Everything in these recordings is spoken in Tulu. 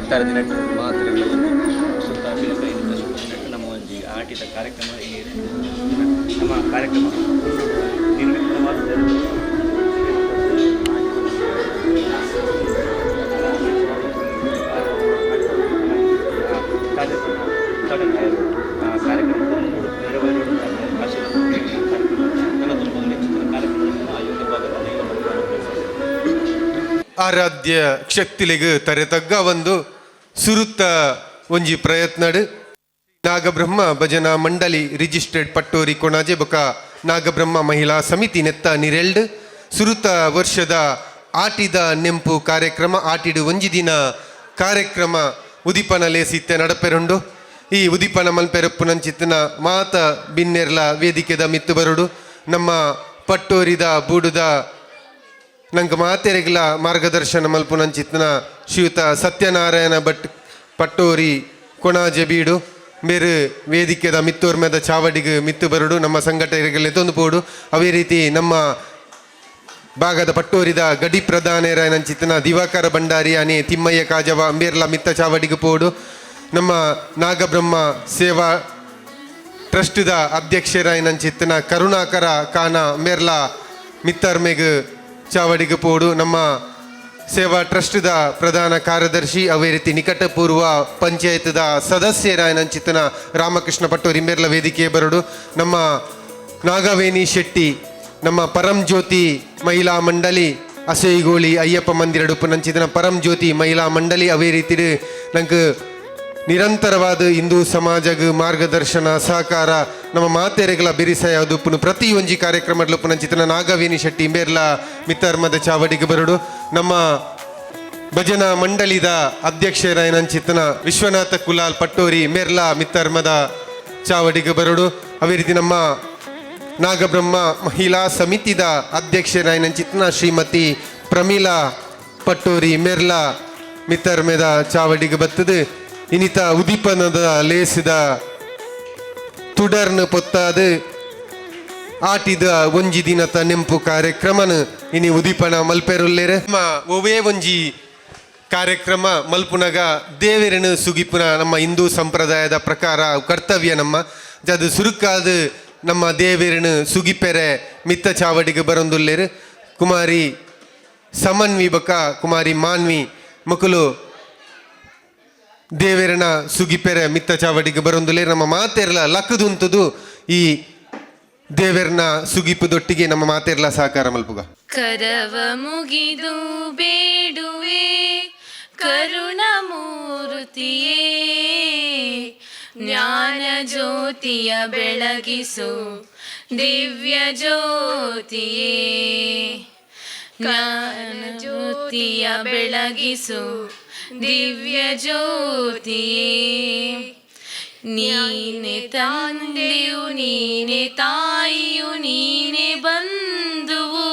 ಐತಾರ ದಿನಟ್ ಮಾತ್ರ ಸುತ್ತ ಪಿಲಕ ಇನಿತ ಶುಭ ದಿನಟ್ ನಮ್ಮ ಒಂಜಿ ಆಟಿದ ಕಾರ್ಯಕ್ರಮ ಇನಿ ನಮ್ಮ ಕಾರ್ಯಕ್ರಮ ನಿರ್ವಿಘ್ನವಾದ ಕಾರ್ಯಕ್ರಮ ಆರಾಧ್ಯ ಶಕ್ತಿಲೆಗ್ ತರೆತಗ್ಗ ಒಂದು ಸುರುತ್ತ ಒಂಜಿ ಪ್ರಯತ್ನಡ್ ನಾಗಬ್ರಹ್ಮ ಭಜನಾ ಮಂಡಳಿ ರಿಜಿಸ್ಟರ್ಡ್ ಪಟ್ಟೋರಿ ಕೊಣಾಜೆ ಬೊಕ ನಾಗಬ್ರಹ್ಮ ಮಹಿಳಾ ಸಮಿತಿ ನೆತ್ತ ನಿರೆಲ್ಡ್ ಸುರುತ ವರ್ಷದ ಆಟಿದ ನೆಂಪು ಕಾರ್ಯಕ್ರಮ, ಆಟಿಡು ಒಂಜಿ ದಿನ ಕಾರ್ಯಕ್ರಮ ಉದಿಪನ ಲೇಸಿತ್ತೆ ನಡಪೆರುಂಡು. ಈ ಉದಿಪನ ಮಲ್ಪೆರಪ್ಪುನಂಚಿತ್ತಿನ ಮಾತ ಬಿನ್ನೆರ್ಲ ವೇದಿಕೆದ ಮಿತ್ತು ಬರುಡು. ನಮ್ಮ ಪಟ್ಟೋರಿದ ಬೂಡುದ ನಂಗೆ ಮಾತೆರೆಗ್ಲ ಮಾರ್ಗದರ್ಶನ ಮಲ್ಪುನಂಚಿತ್ತಿನ ಶ್ರೀಯುತ ಸತ್ಯನಾರಾಯಣ ಭಟ್ ಪಟ್ಟೋರಿ ಕೊಣಾಜೆ ಬೀಡು ಮೇರು ವೇದಿಕೆದ ಮಿತ್ತೋರ್ಮೆದ ಚಾವಡಿಗೆ ಮಿತ್ತು ಬರುಡು. ನಮ್ಮ ಸಂಘಟನೆಗೆ ಎತ್ತೊಂದು ಪೋಡು. ಅವೇ ರೀತಿ ನಮ್ಮ ಭಾಗದ ಪಟ್ಟೋರಿದ ಗಡಿ ಪ್ರಧಾನರಂಚಿತ್ತಿನ ದಿವಾಕರ ಭಂಡಾರಿ ಅನೆ ತಿಮ್ಮಯ್ಯ ಕಾಜವ ಅಂಬೇರ್ಲ ಮಿತ್ತ ಚಾವಡಿಗೆ ಪೋಡು. ನಮ್ಮ ನಾಗಬ್ರಹ್ಮ ಸೇವಾ ಟ್ರಸ್ಟ್ದ ಅಧ್ಯಕ್ಷರಾಯನಂಚಿತ್ತಿನ ಕರುಣಾಕರ ಕಾನ ಮೇರ್ಲ ಮಿತ್ತರ್ಮೆಗ್ ಚಾವಡಿಗೆ ಪೋಡು. ನಮ್ಮ ಸೇವಾ ಟ್ರಸ್ಟ್ದ ಪ್ರಧಾನ ಕಾರ್ಯದರ್ಶಿ, ಅವೇ ರೀತಿ ನಿಕಟಪೂರ್ವ ಪಂಚಾಯತ್ದ ಸದಸ್ಯರಾಯನಂಚಿತ್ತಿನ ರಾಮಕೃಷ್ಣ ಪಟ್ಟೋರಿ ಮೇರ್ಲ ವೇದಿಕೆ ಬರಡು. ನಮ್ಮ ನಾಗವೇಣಿ ಶೆಟ್ಟಿ, ನಮ್ಮ ಪರಂ ಜ್ಯೋತಿ ಮಹಿಳಾ ಮಂಡಳಿ, ಅಸೈಗೋಳಿ ಅಯ್ಯಪ್ಪ ಮಂದಿರ ನಂಚಿತ್ತಿನ ಪರಂ ಜ್ಯೋತಿ ಮಹಿಳಾ ಮಂಡಳಿ, ಅವೇ ರೀತಿ ನಂಗೆ ನಿರಂತರವಾದ ಹಿಂದೂ ಸಮಾಜಗ್ ಮಾರ್ಗದರ್ಶನ ಸಹಕಾರ ನಮ್ಮ ಮಾತೆರೆಗಳ ಬಿರಿಸಯ ದುಪ್ಪುನು ಪ್ರತಿ ಒಂಜಿ ಕಾರ್ಯಕ್ರಮ ನಂಚಿತನ ನಾಗವೇಣಿ ಶೆಟ್ಟಿ ಇಂಬೇರ್ಲ ಮಿತ್ತರ್ಮದ ಚಾವಡಿಗೆ ಬರಡು. ನಮ್ಮ ಭಜನಾ ಮಂಡಳಿದ ಅಧ್ಯಕ್ಷರಾಯನಂಚಿತನ ವಿಶ್ವನಾಥ ಕುಲಾಲ್ ಪಟ್ಟೋರಿ ಮೇರ್ಲಾ ಮಿತ್ತರ್ಮದ ಚಾವಡಿಗೆ ಬರಡು. ಅದೇ ರೀತಿ ನಮ್ಮ ನಾಗಬ್ರಹ್ಮ ಮಹಿಳಾ ಸಮಿತಿದ ಅಧ್ಯಕ್ಷರಾಯನಂಚಿತನ ಶ್ರೀಮತಿ ಪ್ರಮೀಳಾ ಪಟ್ಟೋರಿ ಮೆರ್ಲಾ ಮಿತ್ತರ್ಮೆದ ಚಾವಡಿಗೆ ಬತ್ತದು ಇನಿತ ಉದೀಪನದ ಲೇಸಿದ ತುಡರ್ನ ಪೊತ್ತಾದು ಆಟಿದ ಒಂಜಿ ದಿನತ ನೆಂಪು ಕಾರ್ಯಕ್ರಮನ ಇನಿ ಉದೀಪನ ಮಲ್ಪೆರುಲ್ಲೇರು. ನಮ್ಮ ಒವೇ ಒಂಜಿ ಕಾರ್ಯಕ್ರಮ ಮಲ್ಪುನಗ ದೇವೆರನು ಸುಗಿಪುನ ನಮ್ಮ ಹಿಂದೂ ಸಂಪ್ರದಾಯದ ಪ್ರಕಾರ ಕರ್ತವ್ಯ ನಮ್ಮ. ಅದು ಸುರುಕಾದ ನಮ್ಮ ದೇವೆರನು ಸುಗಿಪೆರೆ ಮಿತ್ತ ಚಾವಡಿಗೆ ಬರೊಂದುಲ್ಲೇರು. ಕುಮಾರಿ ಸಮನ್ವಿ ಬಕ ಕುಮಾರಿ ಮಾನ್ವಿ ಮಕ್ಕಳು ದೇವೆರನ ಸುಗಿಪೆರೆ ಮಿತ್ತ ಚಾವಡಿಗೆ ಬರೊಂದುಲ್ಲೇರು. ನಮ್ಮ ಮಾತೆರ್ಲ ಲಕ್ಕದುಂತುದು ಈ ದೇವೆರ್ನ ಸುಗಿಪುದೊಟ್ಟಿಗೆ ನಮ್ಮ ಮಾತೆರ್ಲ ಸಹಕಾರ ಮಲ್ಪುಗ. ಕರವ ಮುಗಿದು ಬೇಡುವೆ ಕರುಣಮೂರ್ತಿಯೇ, ಜ್ಞಾನ ಜ್ಯೋತಿಯ ಬೆಳಗಿಸು ದಿವ್ಯ ಜ್ಯೋತಿಯೇ, ಜ್ಞಾನ ಜ್ಯೋತಿಯ ಬೆಳಗಿಸು ದಿವ್ಯ ಜ್ಯೋತಿಯೇ. ನೀನೆ ತಂದೆಯು, ನೀನೆ ತಾಯಿಯು, ನೀನೆ ಬಂಧುವು.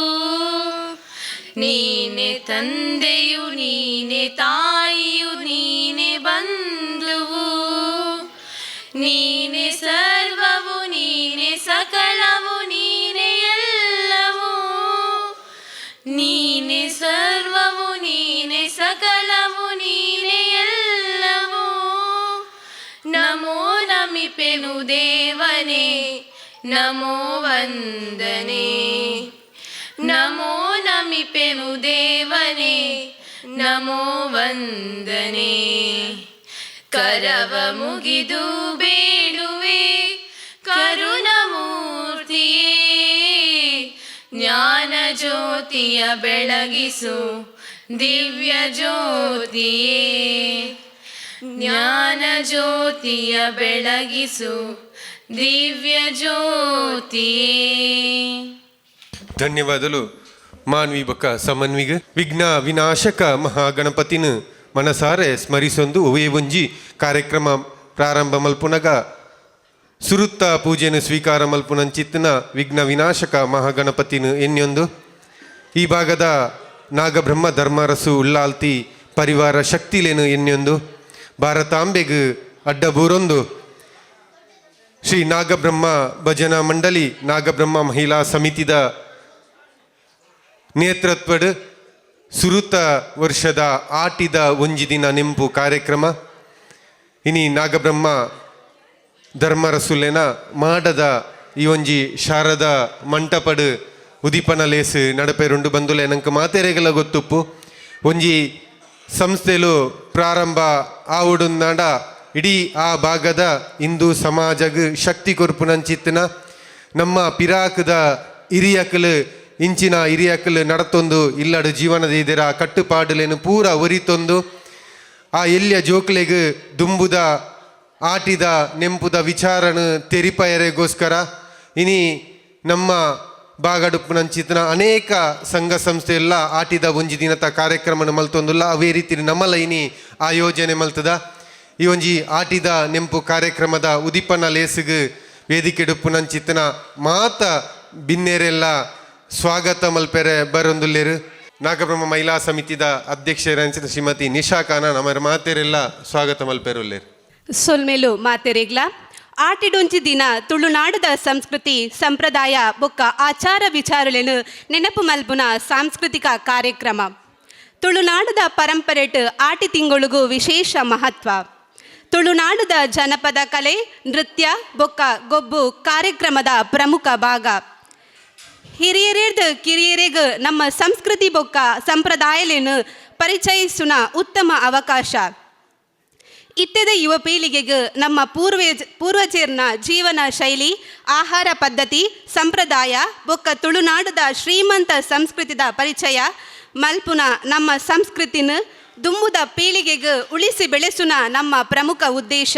ನೀನೆ ತಂದೆಯು, ನೀನೆ ತಾಯಿಯು, ನೀನೆ ಬಂಧುವು. ನೀನೆ ಸರ್ವವು, ನೀನೆ ಸಕಲವು, ನೀನೆ ಎಲ್ಲವೂ. ನೀನೆ ಸರ್ವವು, ನೀನೆ ಸಕಲವು, ನೀನೆ ಎಲ್ಲವೂ. ನಮೋ ನಮಿಪೆನು ದೇವನೇ, ನಮೋ ವಂದನೆ. ನಮೋ ನಮಿಪೆನು ದೇವನೇ, ನಮೋ ವಂದನೆ. ಕರವ ಮುಗಿದು ಬೇಡುವೆ ಕರುಣಮೂರ್ತಿಯೇ, ಜ್ಞಾನ ಜ್ಯೋತಿಯ ಬೆಳಗಿಸು ದಿವ್ಯ ಜ್ಯೋತಿಯೇ, ಜ್ಞಾನ ಜ್ಯೋತಿಯ ಬೆಳಗಿಸು ದಿವ್ಯ ಜ್ಯೋತಿಯೇ. ಧನ್ಯವಾದಗಳು ಮಾನ್ವಿ ಬೊಕ್ಕ ಸಮನ್ವಿಗ್. ವಿಘ್ನ ವಿನಾಶಕ ಮಹಾಗಣಪತಿನ ಮನಸಾರೆ ಸ್ಮರಿಸೊಂದು ಒವೇ ಒಂಜಿ ಕಾರ್ಯಕ್ರಮ ಪ್ರಾರಂಭ ಮಲ್ಪುನಗ ಸುರುತ್ತ ಪೂಜೆನು ಸ್ವೀಕಾರ ಮಲ್ಪುನಂಚಿತ್ತಿನ ವಿಘ್ನ ವಿನಾಶಕ ಮಹಾಗಣಪತಿನ ಎನ್ಯೊಂದು ಈ ಭಾಗದ ನಾಗಬ್ರಹ್ಮ ಧರ್ಮರಸು ಉಳ್ಳಾಲ್ತಿ ಪರಿವಾರ ಶಕ್ತಿಲೇನು ಎನ್ಯೊಂದು ಭಾರತಾಂಬೆಗ್ ಅಡ್ಡಬೂರೊಂದು ಶ್ರೀ ನಾಗಬ್ರಹ್ಮ ಭಜನಾ ಮಂಡಳಿ, ನಾಗಬ್ರಹ್ಮ ಮಹಿಳಾ ಸಮಿತಿದ ನೇತೃತ್ವಡ್ ಸುರುತ ವರ್ಷದ ಆಟಿದ ಒಂಜಿ ದಿನ ನೆಂಪು ಕಾರ್ಯಕ್ರಮ. ಇನಿ ನಾಗಬ್ರಹ್ಮ ಧರ್ಮರಸುಲೆನ ಮಾಡದ ಈ ಒಂಜಿ ಶಾರದ ಮಂಟಪಡು ಉದೀಪನ ಲೇಸ್ ನಡಪೇರುಂಡು. ಬಂದುಲೆ ನಂಗೆ ಮಾತೆರೆಗಲ ಗೊತ್ತುಪ್ಪು, ಒಂಜಿ ಸಂಸ್ಥೆಲು ಪ್ರಾರಂಭ ಆವುಡುಂದಾಂಡ ಇಡೀ ಆ ಭಾಗದ ಹಿಂದೂ ಸಮಾಜಗ್ ಶಕ್ತಿ ಕೊರ್ಪುನಂಚಿತ್ತಿನ ನಮ್ಮ ಪಿರಾಕದ ಹಿರಿಯಕಲು, ಇಂಚಿನ ಹಿರಿಯಕಲು ನಡತೊಂದು ಇಲ್ಲಡು ಜೀವನದ ಇದರ ಕಟ್ಟುಪಾಡುಲೇನು ಪೂರ ಒರಿತೊಂದು ಆ ಎಲ್ಲಿಯ ಜೋಕ್ಲೆಗ್ ದುಂಬುದ ಆಟಿದ ನೆಂಪುದ ವಿಚಾರನ ತೆರಿಪಯರೆಗೋಸ್ಕರ ಇನಿ ನಮ್ಮ ಬಾಗಡುಪ್ಪುನಂಚಿತನ ಅನೇಕ ಸಂಘ ಸಂಸ್ಥೆ ಎಲ್ಲ ಆಟಿದ ಒಂಜಿ ದಿನತ ಕಾರ್ಯಕ್ರಮನ ಮಲ್ತೊಂದುಲ್ಲ. ಅವೇ ರೀತಿ ನಮ್ಮಲ ಇನಿ ಆಯೋಜನೆ ಮಲ್ತದ. ಈ ಒಂಜಿ ಆಟಿದ ನೆಂಪು ಕಾರ್ಯಕ್ರಮದ ಉದಿಪನ ಲೇಸುಗು ವೇದಿಕೆಡುಪ್ಪುನಂಚಿತನ ಮಾತ ಬಿನ್ನೇರೆಲ್ಲ ಸ್ವಾಗತ ಮಲ್ಪೆರೆ ಬರೊಂದುಲ್ಲೇರು. ನಾಗಬ್ರಹ್ಮ ಮಹಿಳಾ ಸಮಿತಿದ ಅಧ್ಯಕ್ಷರಂಚಿತ ಶ್ರೀಮತಿ ನಿಶಾ ಖಾನ ನಮರ ಮಾತೇರೆಲ್ಲ ಸ್ವಾಗತ ಮಲ್ಪೆರುಲ್ಲೇರು. ಸೊಲ್ಮೆಲು ಮಾತೆರೆಗ್ಲ. ಆಟಿಡೊಂಜಿ ದಿನ ತುಳುನಾಡದ ಸಂಸ್ಕೃತಿ, ಸಂಪ್ರದಾಯ ಬೊಕ್ಕ ಆಚಾರ ವಿಚಾರಲೆನು ನೆನಪು ಮಲ್ಪುನ ಸಾಂಸ್ಕೃತಿಕ ಕಾರ್ಯಕ್ರಮ. ತುಳುನಾಡದ ಪರಂಪರೆಟ್ ಆಟಿ ತಿಂಗೊಳುಗು ವಿಶೇಷ ಮಹತ್ವ. ತುಳುನಾಡದ ಜನಪದ ಕಲೆ, ನೃತ್ಯ ಬೊಕ್ಕ ಗೊಬ್ಬು ಕಾರ್ಯಕ್ರಮದ ಪ್ರಮುಖ ಭಾಗ. ಹಿರಿಯರೇರ್ದ ಕಿರಿಯರಿಗ್ ನಮ್ಮ ಸಂಸ್ಕೃತಿ ಬೊಕ್ಕ ಸಂಪ್ರದಾಯಲೇನು ಪರಿಚಯಿಸುನ ಉತ್ತಮ ಅವಕಾಶ. ಇತ್ತೆದ ಯುವ ಪೀಳಿಗೆಗೆ ನಮ್ಮ ಪೂರ್ವಜರ್ನ ಜೀವನ ಶೈಲಿ, ಆಹಾರ ಪದ್ಧತಿ, ಸಂಪ್ರದಾಯ ಬೊಕ್ಕ ತುಳುನಾಡದ ಶ್ರೀಮಂತ ಸಂಸ್ಕೃತಿದ ಪರಿಚಯ ಮಲ್ಪುನ, ನಮ್ಮ ಸಂಸ್ಕೃತಿನ ದುಂಬುದ ಪೀಳಿಗೆಗೆ ಉಳಿಸಿ ಬೆಳೆಸುನ ನಮ್ಮ ಪ್ರಮುಖ ಉದ್ದೇಶ.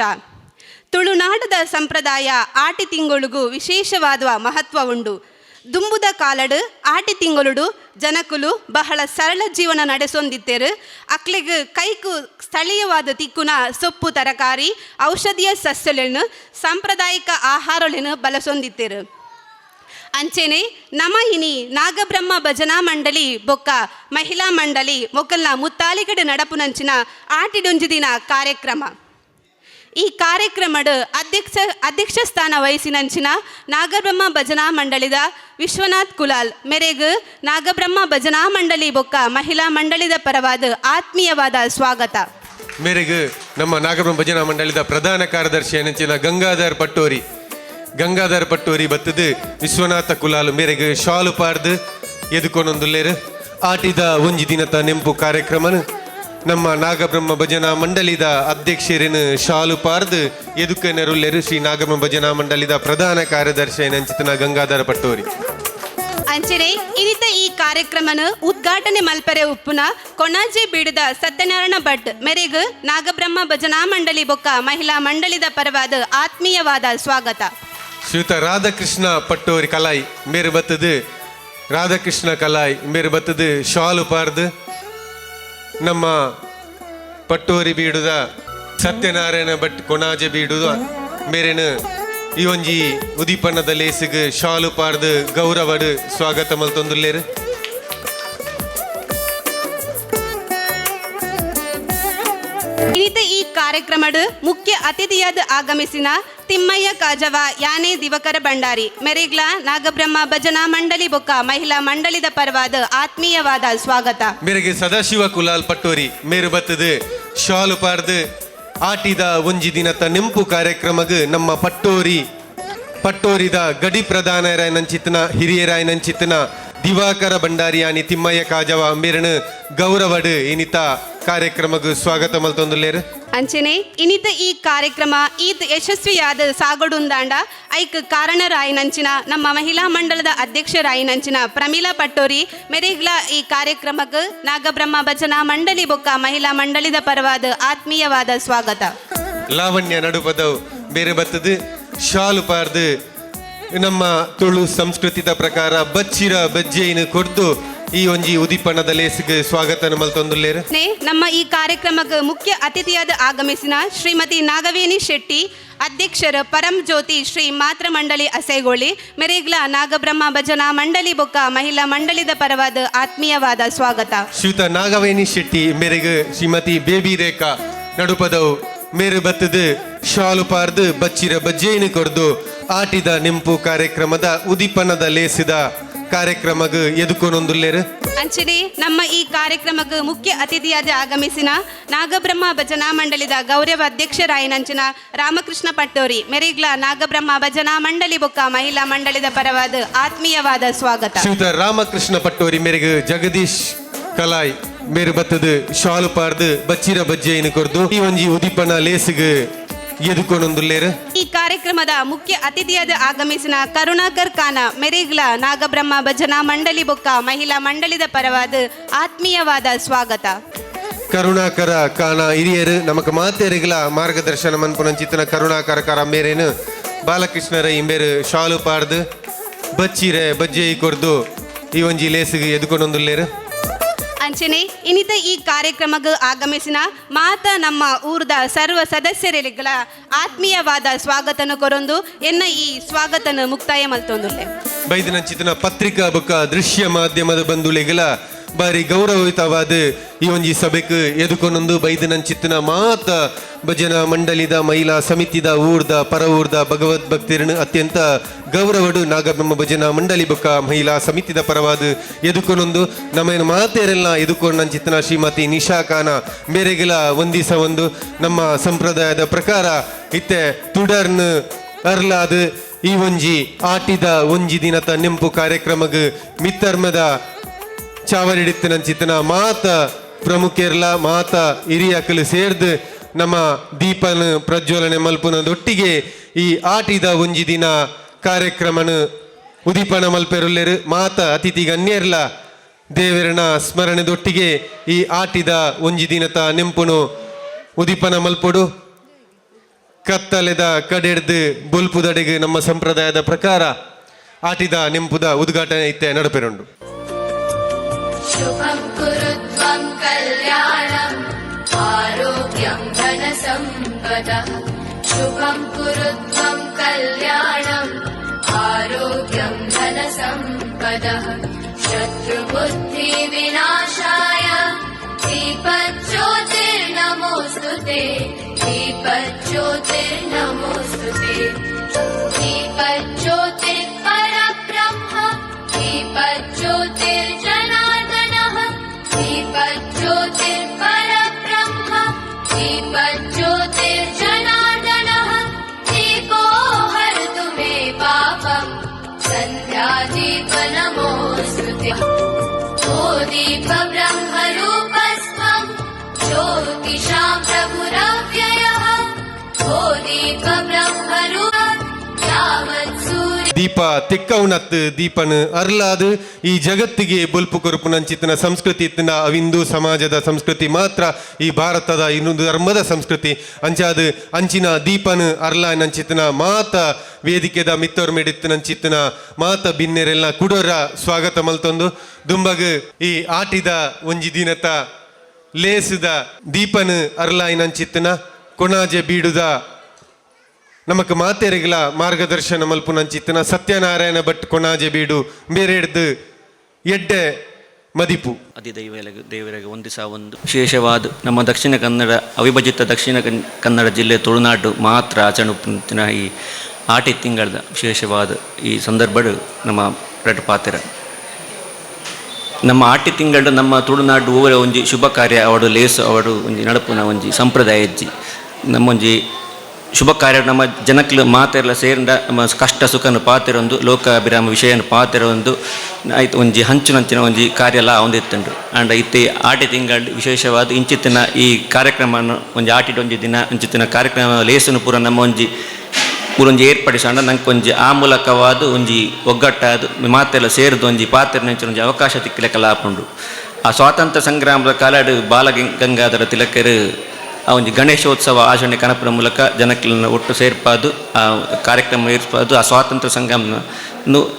ತುಳುನಾಡದ ಸಂಪ್ರದಾಯ ಆಟಿ ತಿಂಗೊಳುಗು ವಿಶೇಷವಾದ ಮಹತ್ವ ಉಂಡು. ದುಂಬುದ ಕಾಲಡು ಆಟಿ ತಿಂಗಳುಡು ಜನಕುಲು ಬಹಳ ಸರಳ ಜೀವನ ನಡೆಸೊಂದಿತ್ತೇರು. ಅಕ್ಲೆಗ್ ಕೈಕು ಸ್ಥಳೀಯವಾದ ತಿಕ್ಕುನ ಸೊಪ್ಪು, ತರಕಾರಿ, ಔಷಧೀಯ ಸಸ್ಯಗಳನ್ನು, ಸಾಂಪ್ರದಾಯಿಕ ಆಹಾರಗಳನ್ನು ಬಳಸೊಂದಿತ್ತೇರು. ಅಂಚೆನೆ ನಮ ಇನಿ ನಾಗಬ್ರಹ್ಮ ಭಜನಾ ಮಂಡಳಿ ಬೊಕ್ಕ ಮಹಿಳಾ ಮಂಡಳಿ ಮೊಕಲ್ನ ಮುತ್ತಾಲಿಗಡೆ ನಡಪುನಂಚಿನ ಆಟಿಡೊಂಜಿ ದಿನ ಕಾರ್ಯಕ್ರಮ. ಈ ಕಾರ್ಯಕ್ರಮಡ್ ಅಧ್ಯಕ್ಷ ಅಧ್ಯಕ್ಷ ಸ್ಥಾನ ವಹಿಸಿನಂಚಿನ ನಾಗಬ್ರಹ್ಮ ಭಜನಾ ಮಂಡಳಿದ ವಿಶ್ವನಾಥ್ ಕುಲಾಲ್ ಮೆರೆಗ್ ನಾಗಬ್ರಹ್ಮ ಭಜನಾ ಮಂಡಳಿ ಬೊಕ್ಕ ಮಹಿಳಾ ಮಂಡಳಿದ ಪರವಾದ ಆತ್ಮೀಯವಾದ ಸ್ವಾಗತ. ಮೇರೆಗೆ ನಮ್ಮ ನಾಗಬ್ರಹ್ಮ ಭಜನಾ ಮಂಡಳಿದ ಪ್ರಧಾನ ಕಾರ್ಯದರ್ಶಿ ನೆಂಚಿನ ಗಂಗಾಧರ್ ಪಟ್ಟೋರಿ, ಗಂಗಾಧರ್ ಪಟ್ಟೋರಿ ಬತ್ತದು ವಿಶ್ವನಾಥ ಕುಲಾಲ್ ಮೇರೆಗೆ ಶಾಲು ಪಾರ್ದು ಎದುಕೊನೊಂದುಲ್ಲೇರು. ಆಟಿದ ಒಂಜಿ ದಿನತ ನೆಂಪು ಕಾರ್ಯಕ್ರಮನ ನಮ್ಮ ನಾಗಬ್ರಹ್ಮ ಭಜನಾ ಮಂಡಳಿದ ಅಧ್ಯಕ್ಷರಿನ ಶಾಲು ಪಾರ್ದು ಎದುಕನೆರುಲ್ಲೇರು ಶ್ರೀ ನಾಗಬ್ರಹ್ಮ ಭಜನಾ ಮಂಡಳಿದ ಪ್ರಧಾನ ಕಾರ್ಯದರ್ಶಿ ನಂಚಿತನ ಗಂಗಾಧರ ಪಟ್ಟೋರಿ. ಅಂಚನೆ ಇನಿತ ಈ ಕಾರ್ಯಕ್ರಮನ ಉದ್ಘಾಟನೆ ಮಲ್ಪರೆ ಉಪ್ಪುನ ಕೊಣಾಜೆ ಬೀಡದ ಸತ್ಯನಾರಾಯಣ ಭಟ್ ಮೆರೆಗ್ ನಾಗಬ್ರಹ್ಮ ಭಜನಾ ಮಂಡಳಿ ಬೊಕ್ಕ ಮಹಿಳಾ ಮಂಡಳಿದ ಪರವಾದ ಆತ್ಮೀಯವಾದ ಸ್ವಾಗತ. ಶ್ರೀಯುತ ರಾಧಾಕೃಷ್ಣ ಪಟ್ಟೋರಿ ಕಲಾಯಿ ಮೇರು ಬತ್ತದು, ರಾಧಾಕೃಷ್ಣ ಕಲಾಯಿ ಮೇರು ಬತ್ತದು ಶಾಲು ಪಾರ್ದು ನಮ್ಮ ಪಟ್ಟೋರಿ ಬೀಡುದ ಸತ್ಯನಾರಾಯಣ ಭಟ್ ಕೊಣಾಜೆ ಬೀಡುದ ಮೇರೆನ ಈ ಒಂಜಿ ಉದೀಪನದ ಲೇಸಿಗ್ ಶಾಲು ಪಾರ್ದು ಗೌರವಡು ಸ್ವಾಗತ ಮಲ್ತೊಂದುಲ್ಲೇರು. ಇನ್ನಿತ ಈ ಕಾರ್ಯಕ್ರಮಡ್ ಮುಖ್ಯ ಅತಿಥಿಯಾದ ಆಗಮಿಸಿನ ತಿಮ್ಮಯ್ಯ ಕಾಜವ ಯಾನೆ ದಿವಕರ ಭಂಡಾರಿ ಮೆರೆಗ್ಲ ನಾಗಬ್ರಹ್ಮ ಭಜನಾ ಮಂಡಳಿ ಬೊಕ್ಕ ಮಹಿಳಾ ಮಂಡಳಿದ ಪರವಾದ ಆತ್ಮೀಯವಾದ ಸ್ವಾಗತ. ಮೇರೆಗೆ ಸದಾಶಿವ ಕುಲಾಲ್ ಪಟ್ಟೋರಿ ಮೇರು ಬತ್ತದು ಶಾಲು ಪಾರ್ದು ಆಟಿದ ಒಂಜಿ ದಿನತ ನೆಂಪು ಕಾರ್ಯಕ್ರಮಗ್ ನಮ್ಮ ಪಟ್ಟೋರಿ ಪಟ್ಟೋರಿದ ಗಡಿ ಪ್ರಧಾನರಾಯನಂಚಿತನ ಹಿರಿಯರಾಯನಂಚಿತನ ದಿವಾಕರ ಭಂಡಾರಿಯಾನಿ ತಿಮ್ಮಯ್ಯ ಕಾಜವ ಮೇರನು ಗೌರವಡು ಇನಿತ ಕಾರ್ಯಕ್ರಮಗ್ ಸ್ವಾಗತ ಮಲ್ತೊಂದುಲ್ಲೇರು. ಅಂಚನೆ ಇನಿತ ಈ ಕಾರ್ಯಕ್ರಮ ಈತ್ ಯಶಸ್ವಿಯಾದ ಸಾಗೋಡುಂದಾಂಡ ಐಕ್ ಕಾರಣರಾಯಿನಂಚಿನ ನಮ್ಮ ಮಹಿಳಾ ಮಂಡಲದ ಅಧ್ಯಕ್ಷರಾಯಿನಂಚಿನ ಪ್ರಮೀಳಾ ಪಟ್ಟೋರಿ ಮೆರೆಗ್ಲ ಈ ಕಾರ್ಯಕ್ರಮಕ್ಕೆ ನಾಗಬ್ರಹ್ಮ ಭಜನಾ ಮಂಡಳಿ ಬೊಕ್ಕ ಮಹಿಳಾ ಮಂಡಳಿದ ಪರವಾದ ಆತ್ಮೀಯವಾದ ಸ್ವಾಗತ. ಲಾವಣ್ಯ ನಡುಪದವು ಬೇರೆ ಬತ್ತದು ಶಾಲು ಪಾರ್ದು ನಮ್ಮ ತುಳು ಸಂಸ್ಕೃತಿದ ಪ್ರಕಾರ ಬಚ್ಚಿರ ಬಜ್ಜೆಯನ್ನು ಕೊಡ್ದು ಈ ಒಂಜಿ ಉದಿಪನದ ಲೇಸಿಗೆ ಸ್ವಾಗತ ಮಲ್ತೊಂದುಲ್ಲೇರು. ನಮ್ಮ ಈ ಕಾರ್ಯಕ್ರಮಕ್ಕೆ ಮುಖ್ಯ ಅತಿಥಿಯಾದ ಆಗಮಿಸಿನ ಶ್ರೀಮತಿ ನಾಗವೇಣಿ ಶೆಟ್ಟಿ, ಅಧ್ಯಕ್ಷರ ಪರಂ ಜ್ಯೋತಿ ಶ್ರೀ ಮಾತೃ ಮಂಡಳಿ ಅಸೈಗೋಳಿ ಮೆರೆಗ್ಲ ನಾಗಬ್ರಹ್ಮ ಭಜನಾ ಮಂಡಳಿ ಬೊಕ್ಕ ಮಹಿಳಾ ಮಂಡಳಿದ ಪರವಾದ ಆತ್ಮೀಯವಾದ ಸ್ವಾಗತ. ಶ್ರೀಯುತ ನಾಗವೇಣಿ ಶೆಟ್ಟಿ ಮೇರೆಗೆ ಶ್ರೀಮತಿ ಬೇಬಿ ರೇಖಾ ನಡುಪದವು ಮೇರು ಬತ್ತದು ಶಾಲು ಪಾರ್ದು ಬಚ್ಚಿರ ಬಜ್ಜೆಯನ್ನು ಕೊರ್ದು ಆಟಿದ ನೆಂಪು ಕಾರ್ಯಕ್ರಮದ ಉದಿಪನದ ಲೇಸಿದ ಕಾರ್ಯಕ್ರಮಗ್ ಎದುಕೊನೊಂದುಲ್ಲೇರು. ಅಂಚನೆ ನಮ್ಮ ಈ ಕಾರ್ಯಕ್ರಮಕ್ಕೆ ಮುಖ್ಯ ಅತಿಥಿಯಾದ ಆಗಮಿಸಿನ ನಾಗಬ್ರಹ್ಮ ಭಜನಾ ಮಂಡಳಿದ ಗೌರವ ಅಧ್ಯಕ್ಷರಾಯಿನಂಚಿನ ರಾಮಕೃಷ್ಣ ಪಟ್ಟೋರಿ ಮೆರಿಗ್ಲ ನಾಗಬ್ರಹ್ಮ ಭಜನಾ ಮಂಡಳಿ ಬೊಕ್ಕ ಮಹಿಳಾ ಮಂಡಳಿದ ಪರವಾದ ಆತ್ಮೀಯವಾದ ಸ್ವಾಗತ. ಶ್ರೀಯುತ ರಾಮಕೃಷ್ಣ ಪಟ್ಟೋರಿ ಮೇರೆಗೆ ಜಗದೀಶ್ ಕಲಾಯ್ ಮೇರು ಬತ್ತದು ಶಾಲು ಪಾರ್ದು ಬಚ್ಚಿರ ಬಜ್ಜೆಯನ್ನು ಕೊರ್ದು ಈ ಒಂಜಿ ಉದಿಪನ ಲೇಸುಗು ಎದುಕೊನೊಂದುಲ್ಲೇರು. ಈ ಕಾರ್ಯಕ್ರಮದ ಮುಖ್ಯ ಅತಿಥಿಯಾದ ಆಗಮಿಸಿನ ಕರುಣಾಕರ್ ಖಾನ ಮೆರಿಗ್ಲ ನಾಗಬ್ರಹ್ಮ ಭಜನಾ ಮಂಡಳಿ ಬೊಕ್ಕ ಮಹಿಳಾ ಮಂಡಳಿದ ಪರವಾದ ಆತ್ಮೀಯವಾದ ಸ್ವಾಗತ. ಕರುಣಾಕರ ಕಾನ ಹಿರಿಯರು ನಮಕ್ ಮಾತೆರಿಗಲ ಮಾರ್ಗದರ್ಶನ ಮನ್ಪುನಂಚಿತ್ತನ ಕರುಣಾಕರ ಕಾರ ಮೇರೇನು ಬಾಲಕೃಷ್ಣರ ಇಂಬೇರು ಶಾಲು ಪಾರ್ದು ಬಚ್ಚಿರೆ ಬಜ್ಜೆ ಕೊರ್ದು ಈ ಒಂಜಿ ಲೇಸುಗು ಎದುಕೊನೊಂದುಲ್ಲೇರು. ಅಂಚನೆ ಇನ್ನಿತ ಈ ಕಾರ್ಯಕ್ರಮಕ್ಕೆ ಆಗಮಿಸಿನ ಮಾತ ನಮ್ಮ ಊರ್ದ ಸರ್ವ ಸದಸ್ಯರಿಗಳ ಆತ್ಮೀಯವಾದ ಸ್ವಾಗತನ ಕೊರೊಂದು ಎನ್ನ ಈ ಸ್ವಾಗತನ ಮುಕ್ತಾಯ ಮಲ್ತೊಂದುಲ್ಲೆ. ಬೈದಿನಂಚಿತನ ಪತ್ರಿಕಾ ಬೊಕ್ಕ ದೃಶ್ಯ ಮಾಧ್ಯಮದ ಬಂಧುಳಿಗಳ ಬಾರಿ ಗೌರವಯುತವಾದ ಈ ಒಂಜಿ ಸಭೆಕ್ ಎದುಕೊನೊಂದು ಬೈದಿನಂಚಿತ್ತನ ಮಾತ ಭಜನಾ ಮಂಡಳಿದ, ಮಹಿಳಾ ಸಮಿತಿದ, ಊರ್ದ, ಪರ ಊರ್ದ ಭಗವದ್ ಭಕ್ತಿರನು ಅತ್ಯಂತ ಗೌರವಡು ನಾಗಬ್ರಹ್ಮ ಭಜನಾ ಮಂಡಳಿ ಬೊಕ್ಕ ಮಹಿಳಾ ಸಮಿತಿದ ಪರವಾದ ಎದುಕೊನೊಂದು ನಮ್ಮೇನು ಮಾತೇರೆಲ್ಲ ಎದುಕೊಂಡಂಚಿತ್ತನ ಶ್ರೀಮತಿ ನಿಶಾ ಖಾನ ಮೇರೆಗೆಲ ಒಂದಿಸ ಒಂದು ನಮ್ಮ ಸಂಪ್ರದಾಯದ ಪ್ರಕಾರ ಇತ್ತೆ ತುಡರ್ನ್ ಅರ್ಲಾದ್ ಈ ಒಂಜಿ ಆಟಿದ ಒಂಜಿ ದಿನತ ನೆಂಪು ಕಾರ್ಯಕ್ರಮಗ್ ಮಿತ್ತರ್ಮದ ಚಾವರಿಡಿತ್ತನಂಚಿತ್ತನ ಮಾತ ಪ್ರಮುಖರ್ಲ ಮಾತ ಹಿರಿಯಕಲು ಸೇರ್ದು ನಮ್ಮ ದೀಪನ ಪ್ರಜ್ವಲನೆ ಮಲ್ಪುನದೊಟ್ಟಿಗೆ ಈ ಆಟಿದ ಒಂಜಿ ದಿನ ಕಾರ್ಯಕ್ರಮನ ಉದೀಪನ ಮಲ್ಪೆರುಲ್ಲೆರು. ಮಾತ ಅತಿಥಿ ಗಣ್ಯರ್ಲ ದೇವರನ ಸ್ಮರಣೆದೊಟ್ಟಿಗೆ ಈ ಆಟಿದ ಒಂಜಿ ದಿನತ ನೆಂಪುನು ಉದೀಪನ ಮಲ್ಪೊಡು. ಕತ್ತಲೆದ ಕಡೆಡ್ದು ಬೊಲ್ಪುದಡೆಗೆ ನಮ್ಮ ಸಂಪ್ರದಾಯದ ಪ್ರಕಾರ ಆಟಿದ ನೆಂಪುದ ಉದ್ಘಾಟನೆ ಇತ್ತೆ ನಡಪೆರುಂಡು. शुभं कुरु त्वं कल्याणम्, आरोग्यं धनसम्पदः। शुभं कुरु त्वं कल्याणम्, आरोग्यं धनसम्पदः। शत्रुबुद्धिविनाशाय दीपज्योतिर्नमोऽस्तु ते, दीपज्योतिर्नमोऽस्तु ते। दीपज्योतिः परब्रह्म, दीपज्योतिर्जनार्दनः, दीपज्योतिः परब्रह्म, दीपज्योतिर्जनार्दनः। दीपो हरतु मे पापम्, सन्ध्यादीप नमोऽस्तु ते। ओ दीप ब्रह्मरूपस्त्वं ज्योतिषां प्रभुरव्ययः। ओ दीप ब्रह्मरूप यावत् सूर्य ದೀಪ ತಿಕ್ಕವುನತ್ತು ದೀಪನು ಅರ್ಲಾದು ಈ ಜಗತ್ತಿಗೆ ಬೊಲ್ಪು ಕೊರುಪುನಂಚಿತ್ತನ ಸಂಸ್ಕೃತಿ ಇತ್ತಿನ ಅವಿಂದು ಸಮಾಜದ ಸಂಸ್ಕೃತಿ ಮಾತ್ರ, ಈ ಭಾರತದ ಇನ್ನೊಂದು ಧರ್ಮದ ಸಂಸ್ಕೃತಿ. ಅಂಚಾದ ಅಂಚಿನ ದೀಪನು ಅರ್ಲಾನಂಚಿತ್ತನ ಮಾತ ವೇದಿಕೆದ ಮಿತ್ತೋರ್ ಮೆಡಿತ್ತನಂಚಿತ್ತನ ಮಾತ ಬಿನ್ನೆರೆಲ್ಲ ಕುಡೋರ ಸ್ವಾಗತ ಮಲ್ತೊಂದು ದುಂಬಗ್ ಈ ಆಟಿದ ಒಂಜಿ ದಿನತ ಲೇಸುದ ದೀಪನು ಅರ್ಲಾಯಿನಂಚಿತ್ತನ ಕೊಣಾಜೆ ಬೀಡುದ ನಮಕ್ ಮಾತೆರೆಗ್ಲ ಮಾರ್ಗದರ್ಶನ ಮಲ್ಪುನಂಚಿತ್ತನ ಸತ್ಯನಾರಾಯಣ ಭಟ್ ಕೊಣಾಜೆ ಬೀಡು ಮೇರೆಡ್ದು ಎಡ್ಡೆ ಮದಿಪು. ಅಧಿದೈವ ದೇವರಿಗೆ ಒಂದಿಸ ಒಂದು ವಿಶೇಷವಾದ ನಮ್ಮ ದಕ್ಷಿಣ ಕನ್ನಡ, ಅವಿಭಜಿತ ದಕ್ಷಿಣ ಕನ್ನಡ ಜಿಲ್ಲೆ, ತುಳುನಾಡು ಮಾತ್ರ ಆಚರಣೆ ಈ ಆಟಿ ತಿಂಗಳದ ವಿಶೇಷವಾದ ಈ ಸಂದರ್ಭಡು ನಮ್ಮ ರಡ್ ಪಾತ್ರ. ನಮ್ಮ ಆಟಿ ತಿಂಗಳು ನಮ್ಮ ತುಳುನಾಡು ಊರ ಒಂಜಿ ಶುಭ ಕಾರ್ಯ ಅವಡು, ಲೇಸು ಅವಡು, ಒಂಜಿ ನಡಪುನ ಒಂಜಿ ಸಂಪ್ರದಾಯ ಇಜ್ಜಿ. ನಮ್ಮೊಂಜಿ ಶುಭ ಕಾರ್ಯ ನಮ್ಮ ಜನಕ್ಲು ಮಾತೆರ್ಲ ಸೇರಂಡ ನಮ್ಮ ಕಷ್ಟ ಸುಖನ ಪಾತೆರೊಂದು, ಲೋಕಾಭಿರಾಮ ವಿಷಯನ ಪಾತೆರೊಂದು ಆಯ್ತು, ಒಂಜಿ ಹಂಚುನಂಚಿನ ಒಂಜಿ ಕಾರ್ಯ ಎಲ್ಲ ಒಂದಿತ್ತುಂಡು. ಆಂಡ ಇತ್ತೆ ಆಟಿ ತಿಂಗಳು ವಿಶೇಷವಾದ ಇಂಚಿತ್ತಿನ ಈ ಕಾರ್ಯಕ್ರಮವನ್ನು ಒಂಜಿ ಆಟಿಡ್ ಒಂಜಿ ದಿನ ಇಂಚಿತ್ತಿನ ಕಾರ್ಯಕ್ರಮ ಲೇಸುನು ಪೂರ ನಮ್ಮ ಒಂಜಿ ಪೂರೊಂಜಿ ಏರ್ಪಡಿಸಂಡ ನಂಗೆ ಒಂಜಿ ಆ ಮೂಲಕವಾದ ಒಂಜಿ ಒಗ್ಗಟ್ಟಾದ ಮಾತೆಲ್ಲ ಸೇರಿದು ಒಂಜಿ ಪಾತೆರ್ನಂಚಿನ ಒಂಜಿ ಅವಕಾಶ ತಿಕ್ಕಲೆಕ್ಕಲ ಆಪುಂಡು. ಆ ಸ್ವಾತಂತ್ರ್ಯ ಸಂಗ್ರಾಮದ ಕಾಲಡ್ ಬಾಲ ಗಂಗಾಧರ ತಿಲಕರು ಆ ಒಂಜಿ ಗಣೇಶೋತ್ಸವ ಆಚರಣೆ ಕನಪಿನ ಮೂಲಕ ಜನಕ್ಲೆನ ಒಟ್ಟು ಸೇರ್ಪಾದು, ಆ ಕಾರ್ಯಕ್ರಮ ಏರ್ಪಾದು, ಆ ಸ್ವಾತಂತ್ರ್ಯ ಸಂಗ್ರಾಮ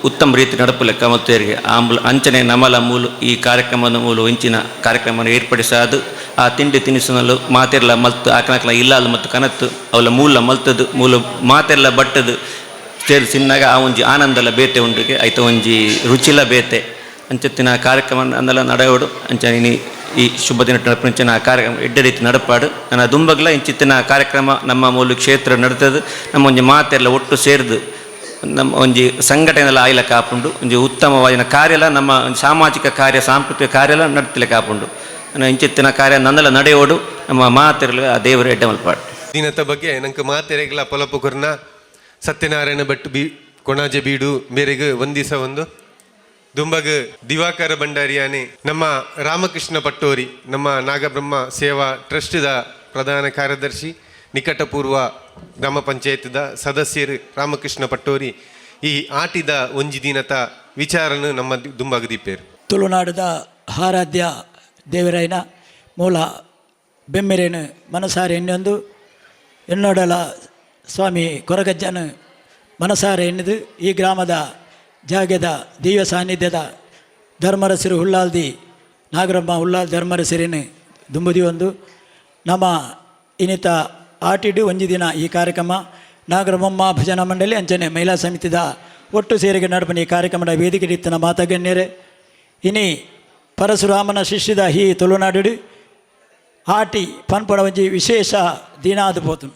ಉತ್ತಮ ರೀತಿ ನಡಪು ಲೆಕ್ಕ ಮತ್ತು ಆ ಮೂಲ ಅಂಚನೆ ನಮಲ ಮೂಲ ಈ ಕಾರ್ಯಕ್ರಮದ ಮೂಲ ಇಂಚಿನ ಕಾರ್ಯಕ್ರಮವನ್ನು ಏರ್ಪಡಿಸಾದು, ಆ ತಿಂಡಿ ತಿನಿಸುನಲು ಮಾತೆರ್ಲ ಮಲ್ತು ಆಕನಕ್ಲ ಇಲ್ಲ ಮತ್ತು ಕನತ್ತು ಅವಲ ಮೂಲ ಮಲ್ತದು ಮೂಲ ಮಾತೆರ್ಲ ಬಟ್ಟದು ಸೇರಿ ತಿನ್ನಾಗ ಆ ಒಂಜಿ ಆನಂದಲ ಬೇತೆ ಉಂಡುಗೆ, ಐತ ಒಂಜಿ ರುಚಿಲ ಬೇತೆ. ಅಂಚತ್ತಿನ ಕಾರ್ಯಕ್ರಮ ಅಂದಲ ನಡೆಯೋಡು. ಅಂಚ ಇನಿ ಈ ಶುಭ ದಿನ ನಡಪುನಂಚಿನ ಕಾರ್ಯಕ್ರಮ ಎಡ್ಡೆ ರೀತಿ ನಡಪಾಡು. ನನ್ನ ದುಂಬಗ್ಲ ಇಂಚಿತ್ತಿನ ಕಾರ್ಯಕ್ರಮ ನಮ್ಮ ಮೂಲ ಕ್ಷೇತ್ರ ನಡ್ತದೆ. ನಮ್ಮ ಒಂಜಿ ಮಾತೆಲ್ಲ ಒಟ್ಟು ಸೇರ್ದು. ನಮ್ಮ ಒಂಜಿ ಸಂಘಟನೆಲ ಆಯ್ಲಕ್ಕ ಆಪುಂಡು. ಒಂಜಿ ಉತ್ತಮವಾಯಿನ ಕಾರ್ಯಲ ನಮ್ಮ ಒಂಜಿ ಸಾಮಾಜಿಕ ಕಾರ್ಯ, ಸಾಂಸ್ಕೃತಿಕ ಕಾರ್ಯಲ ನಡತಿಲೆಕ್ಕ ಆಪುಂಡು. ಇಂಚಿತ್ತಿನ ಕಾರ್ಯ ನನ್ನಲ ನಡೆಯೋಡು. ನಮ್ಮ ಮಾತೆರ್ಲು ಆ ದೇವರು ಎಡ್ಡೆ ಮಲ್ಪಾಡು. ದಿನದ ಬಗ್ಗೆ ನಂಗೆ ಮಾತೆರೆಗ್ಲ ಪೊಲಪು ಕೊರ್ನ ಸತ್ಯನಾರಾಯಣ ಭಟ್ ಬಿ ಕೊಣಾಜೆ ಬೀಡು ಮೇರೆಗೆ ಒಂದಿಸ ಒಂದು ದುಂಬಗ್ ದಿವಾಕರ ಭಂಡಾರಿಯಾನೆ, ನಮ್ಮ ರಾಮಕೃಷ್ಣ ಪಟ್ಟೋರಿ, ನಮ್ಮ ನಾಗಬ್ರಹ್ಮ ಸೇವಾ ಟ್ರಸ್ಟ್ದ ಪ್ರಧಾನ ಕಾರ್ಯದರ್ಶಿ, ನಿಕಟಪೂರ್ವ ಗ್ರಾಮ ಪಂಚಾಯತ್ದ ಸದಸ್ಯರು ರಾಮಕೃಷ್ಣ ಪಟ್ಟೋರಿ ಈ ಆಟಿದ ಒಂಜಿ ದಿನತ ವಿಚಾರನು ನಮ್ಮ ದುಂಬಾಗ ದೀಪೇರು. ತುಳುನಾಡದ ಆರಾಧ್ಯ ದೇವರಾಯನ ಮೂಲ ಬೆಮ್ಮೆರೇನು ಮನಸಾರೆ ಎಣ್ಣೊಂದು ಎನ್ನೋಡಲ ಸ್ವಾಮಿ ಕೊರಗಜ್ಜನ ಮನಸಾರೆ ಎನ್ನಿದು ಈ ಗ್ರಾಮದ ಜಾಗದ ದೈವ ಸಾನ್ನಿಧ್ಯದ ಧರ್ಮರಸಿರು ಹುಲ್ಲಾಲ್ದಿ ನಾಗರಮ್ಮ ಹುಲ್ಲಾಲ್ ಧರ್ಮರಸಿರಿನ ದುಂಬುದಿ ಒಂದು ನಮ್ಮ ಇನ್ನಿತ ಆಟಿಡು ಒಂಜಿ ದಿನ ಈ ಕಾರ್ಯಕ್ರಮ ನಾಗರಮ್ಮ ಭಜನಾ ಮಂಡಳಿ ಅಂಚನೆ ಮಹಿಳಾ ಸಮಿತಿದ ಒಟ್ಟು ಸೇರಿಗೆ ನಡಪನ ಈ ಕಾರ್ಯಕ್ರಮದ ವೇದಿಕೆ ಇತ್ತಿನ ಮಾತಗಣ್ಯರೇ, ಇನಿ ಪರಶುರಾಮನ ಶಿಷ್ಯದ ಈ ತುಳುನಾಡು ಆಟಿ ಪನ್ಪಡ ಒಂಜಿ ವಿಶೇಷ ದಿನ ಆದ್ ಪೋತುನು.